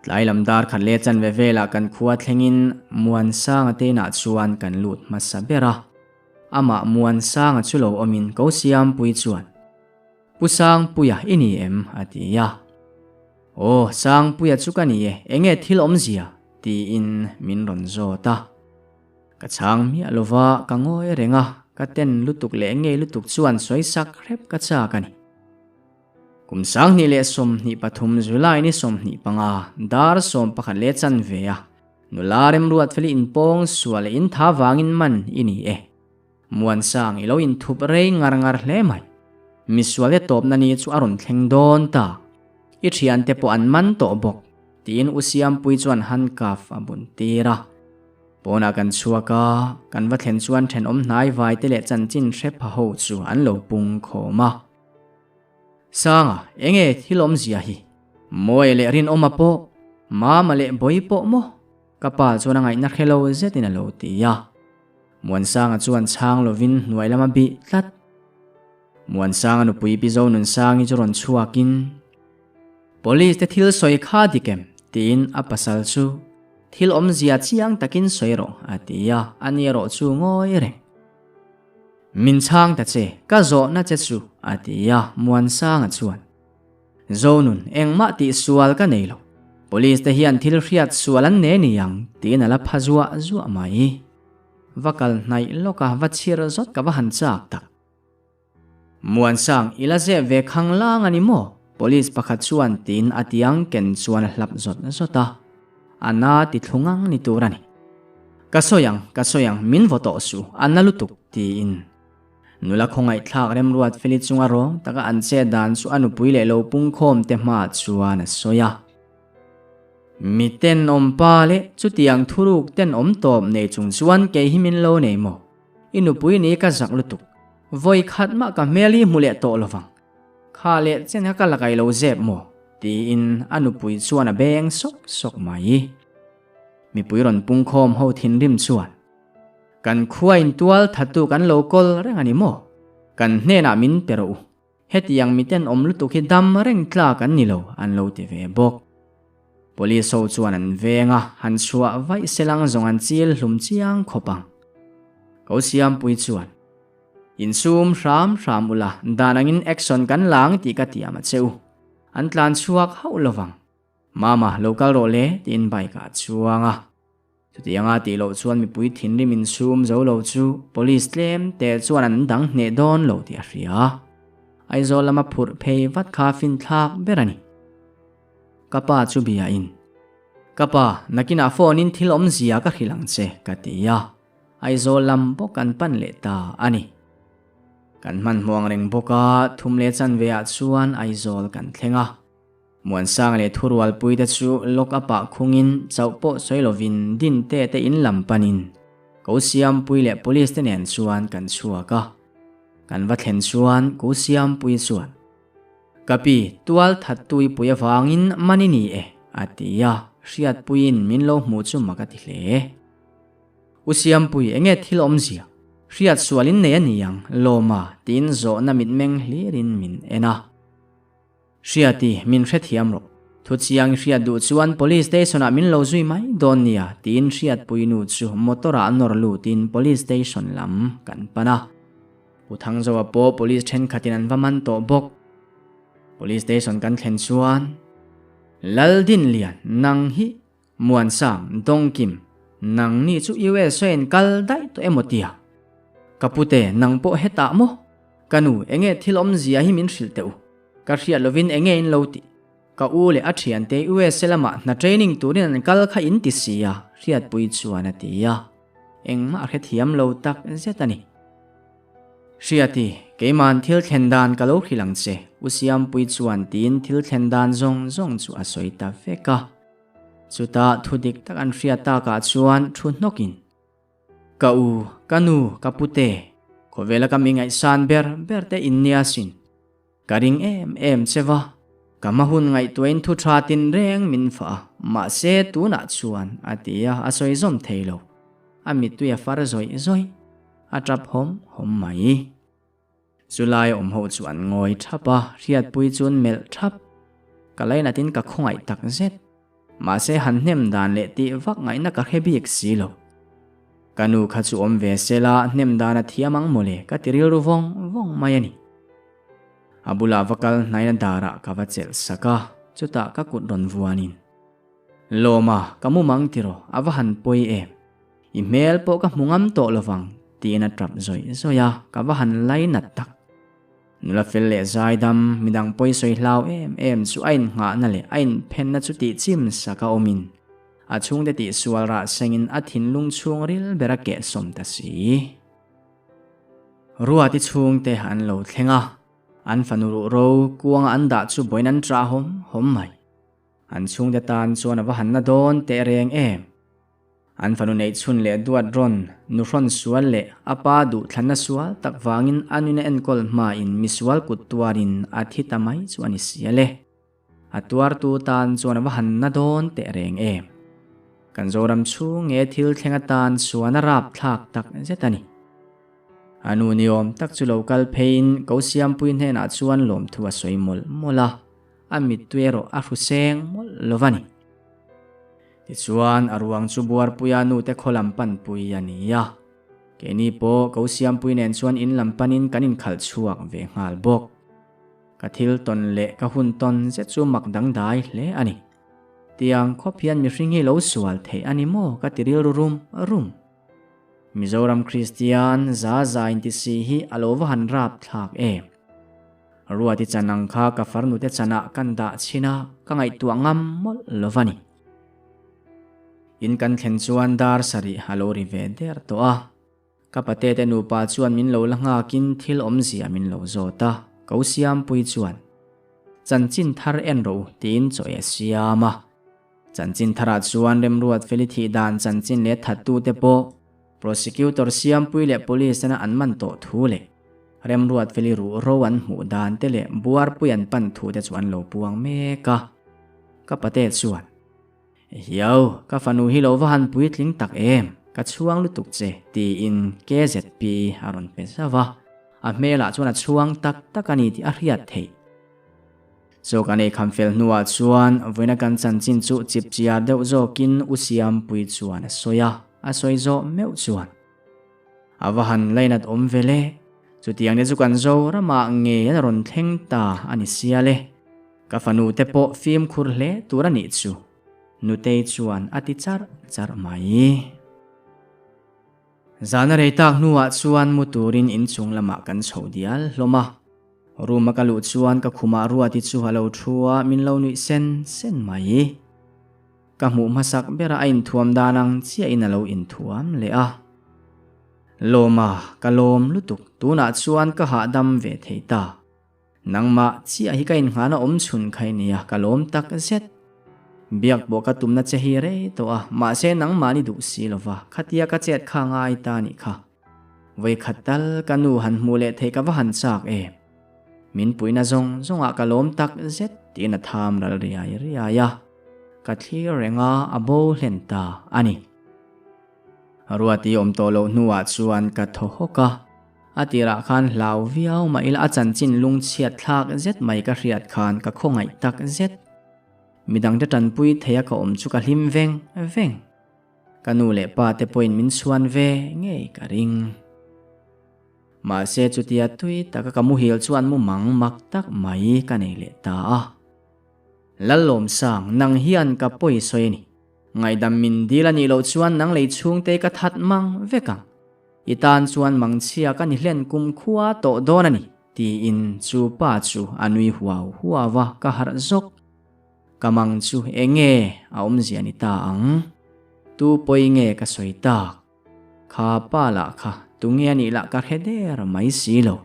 Tlai lam dar khat leh chanve velah kan khua thlengin Muansanga te inah chuan kan lut hmasa ber a. Amah Muansanga chu lo awmin Ko Siampui chuan, Pu Sangpuia i ni em? a ti a. Aw, Sangpuia chu ka ni e, enge thil awmzia? tiin min rawn zawt a. Ka chhang miah lova ka ngawi reng a, ka ten lutuk leh ngei lutuk chuan sawi sak hrep ka chak a ni. Kum 2023 July ni 25, dar 11 leh chanve a, nula remruat feli inpawng sual leh intha vangin man i ni e. Muansang i lo inthup rei ngar ngar hle mai. Misual te tawpna ni chu a rawn thleng dawn ta. I thiante pawh an man tawh bawk, tiin U Siampui chuan handcuff a bun tir a. Pawnah kan chhuak a, kan va thlen chuan thenawm hnai vai te leh chanchin hre pha ho chu an lo pung khawm a. Sanga, enge thil awmzia hi? Mawi leh rinawma pawh, Mama leh Bawi pawh maw? Ka pa chuan a ngaihna hre lo zetin a lo ti a. Muansanga chuan chhang lovin hnuai lama bih tlat. Muansanga nupui Pi Zonunsangi chu rawn chhuakin, Police te thil sawi kha dik em? tiin a pasal chu thil awmzia chiang takin sawi rawh a ti a, ani erawh chu ngawi reng. Min chhang ta che, ka zawhna che chu, a ti a, Muansanga chuan. Zonun, engmah tih sual ka nei lo. Police te hian thil hriat sual an ne ni ang, tiin a la pha zuah zuah mai. Va kal hnaih lawk a, va chhir zawt ka va han chak tak. Muansang, i la zep ve khang lang a ni maw? Police pakhat chuan tiin a tiang ken chuan a hlap zawt zawt a. A na ti thlung ang ni tur a ni. Ka sawi ang, ka sawi ang, min vaw tawh suh, a na lutuk, Tiin. Nula khawngaihthlak remruat feli chunga rawng taka an chet dan chu a nupui leh lo pungkhawm te hmaah chuan a sawi a. Mi tenawm pa leh chutiang thuruk tenawm tawp nei chung chuan kei hi min lo nei maw? I nupui ni ka zak lutuk. Vawi khat mah ka hmel hi hmu leh tawh lovang. Kha leh chen kha ka la kai lo zep maw? Tiin a nupui chuan a beng sawk sawk mai. Mipui rawn pungkhawm ho thinrim chuan. Kan khua in tual thattu kan lo kawl reng a ni maw? Kan hnenah min pe rawh u. Hetiang miten awm lutuk hi dam reng tlak an ni lo an lo ti ve bawk. Police ho chuan an veng a, han chhuah vaih selang zawng an chil hlum chiang khawp ang. Ko Siampui chuan, Insum hram hram ula, dan angin action kan la ang tih ka tiam a che u. An tlan chhuak hauh lovang. Mama, lo kal rawh le, tiin bike ah a chuang a. Chutianga tih loh chuan mipui thinrim insum zo lo chu police tlem te chuan an dang hneh dawn lo tih a hria. Aizawl lama phurh phei vat kha finthlak ber a ni. Ka pa chu bia in, Ka pa, nakinah phone in thil awmzia ka hrilh ang che, ka ti a. Aizawl lam bawk kan pan leh ta a ni. Kan hmanhmawh ang reng bawk a, thum leh chanve ah chuan Aizawl kan thleng a. Muansang leh thurualpuite chu lock up ah khungin chauh pawh sawi lovin Dinte te in lam panin Ko Siampui leh Police te nen chuan kan chhuak a. Kan va thlen chuan Ko Siampui chuan, Ka pi, tual thattui pui avangin man i ni e, a ti a, Hriatpuiin min lo hmuh chu mak a ti hle. U Siampui, enge thil awmzia? Hriat sualin nei a ni ang, Lawma, tiin zawhna mitmeng hlirin min en a. Hriati, min hrethiam rawh. Thuchiang i hriat duh chuan Police Station-ah min lo zui mai dawn nia, tiin Hriatpuinu chu motor-ah nawr lutin Police Station lam kan pan a. Pu Thangzoa pawh Police thenkhatin an va man tawh bawk. Police Station kan thlen chuan, Laldinlian, nang hi Muansang, Dawngkim, nang ni chu US a in kal daih tawh emaw tia? Ka pute, nang pawh hetah maw? Ka nu, enge thil awmzia hi min hrilh teh u. Ka hriat lovin enge in lo tih? Ka u leh a thiante USA lamah hna training turin an kal kha in ti si a, hriatpui chuan a ti a. Engmah a hrethiam lo tak zet a ni. Hriati, keima'n thil thlen dan ka lo hrilh ang che, U Siampui chuan tiin thil thlen dan zawng zawng chu a sawi ta vek a. Chutah thu dik tak an hriat takah chuan thu hnawkin, Ka u, ka nu, ka pute, khawvela ka mi ngaihsan ber ber te in nia sin. Ka ring em em che va, ka hma hun ngaihtuahin thu tha tinreng min fah a, mahse tunah chuan a ti a, a sawi zawm thei lo. A mittui a far zawih zawih, a tap hawm hawm mai. Chulai awm ho chu an ngawi thap a, hriatpui chuan melh thap. Ka lainatin ka khawngaih tak zet. Mahse han hnem dan leh tih vak ngaihna ka hre bik si lo. Ka nu kha chu awm ve se la, hnem dan a thiam ang mawle ka ti rilru vawng vawng mai a ni. A bulah va kal hnaina darah ka va chelh sak a, chutah ka kut rawn vuanin, Lawma, ka mumang tiraw, a va han pawi em? I hmel pawh ka hmu ngam tawh lovang, tiin a tap zawih zawih a, ka va han lainat tak. Nula fel leh zaidam, midang pawi sawi hlau em em chu a innghahna leh a inphenna chu tih chim sak a awmin, a chhungte tih sual rah sengin a thinlung chhung ril ber a kehsawm ta si. Ruati chhungte an lo thleng a, an fanu ruhro kuanga an dah chu bawiin an ṭah hawm hawm mai. An chhungte tan chuan a va han na dawn teh reng em. An fanu neih chhun leh duat rawn, nuhrawn sual leh a pa duhthlanna sual tak vangin a nuna enkawl hmain misual kut tuarin a thi ta mai chu a ni si a le. A tuartu tan chuan a va han na dawn teh reng em. Kan Zoram chhung nge thil thleng atan chuan a rapthlak tak zet a ni. A nu niawm tak chu lo kal pheiin ko Siampui hnenah chuan lawmthu a sawi mawlh mawlh a, a mittui erawh a hru seng mawlh lo va ni. Tichuan, a ruang chu Buarpuia nute khaw lam panpui a ni a. Keini pawh ko Siampui nen chuan in lam panin kan inkhalh chhuak ve nghal bawk. Ka thil tawn leh ka hun tawn zet chu mak dangdai hle a ni. Tiang khawp hian mihring hi lo sual theih a ni maw ka ti rilru rum rum. Mizoram Kristian za za inti si hi a lo va han rapthlak em. Ruati chan ang kha ka farnute chanah kan dah chhin a, ka ngaihtuah ngam mawlh lo va ni. In kan thlen chuan dar sarih a lo ri ve der tawh a. Ka pate te nupa chuan min lo la nghakin thil awmzia min lo zawt a, ko Siampui chuan, Chanchin thar en rawh u tiin chaw ei a siam a. Chanchin tharah chuan Remruat Feli thih dan chanchin leh thattute pawh Prosecutor Siampui leh Police tena an man tawh thu leh Remruat Feli ruhro an hmuh dan te leh buarpui an pan thu te chu an lo puang mek a. Ka pate chuan. Hiau, ka fanu hi lo va han puitling tak em, ka chhuang lutuk che, tiin KZP a rawn pe zauh a, a hmelah chuan a chhuang tak tak a ni tih a hriat theih. Chaw kan ei kham fel hnuah chuan vawiina kan chanchin chu chip chiar deuh zawkin U Siampui chuan a sawi a, a sawi zawh meuh chuan. A va han lainat awm ve le, chutiang te chu kan Zoramah ngei an rawn thleng ta a ni sia le. Ka fanu te pawh fimkhur hle tur a nih chu, Nutei chuan a ti charh charh mai. Zana rei tak hnuah chuan mu turin inchung lamah kan chho dial hlawm a. Room a ka luh chuan ka khumah Ruati chu a lo thu a, min lo nuih sen sen mai. Ka hmuh hmasak berah a inthuam dan ang chiahin a lo inthuam leh a. Lawma, ka lawm lutuk, tunah chuan ka hahdam ve thei ta. Nangmah chiah hi ka innghan a awm chhun kha i nia, ka lawm tak zet. Biak pawh ka tumna che hi rei tawh a, mahse nangmahni duh si lo va, khatia ka chet kha ngai ta nih kha. Vawikhat tal ka nu han hmuh leh theih ka va han chak em. Min puihna zawng zawngah ka lawm tak zet tiin a tham ral riai riai a, ka thlir reng a, a bo hlen ta a ni. Ruati awm tawh loh hnuah chuan ka thaw hawk a. A tirah khan hlau viau mah ila a chanchin lungchhiat thlak zet mai ka hriat khan ka khawngaih tak zet. Midangte tanpui theia ka awm chu ka hlim veng veng. Ka nu leh pa te pawhin min chhuan ve ngei ka ring. Mahse chutia tui taka ka muhil chuan mu mang mak tak mai ka nei leh ta a. Lallawmsang, nang hian ka pawi sawi a ni. Ngaihdam min dil a nih loh chuan nang lei chhungte ka that mang vek ang. I tan chuan mangchhia ka ni hlen kum khua tawh dawn a ni, tiin chu pa chu a nui huau huau a, ka harh zawk. Ka mang chu eng nge a awmzia ni ta ang? Tu pawi nge ka sawi tak? Kha pa lah kha tunge a nih lah ka hre der mai si lo.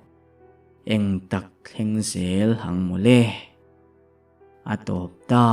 Eng tak thleng zel ang mawle. A tawp ta.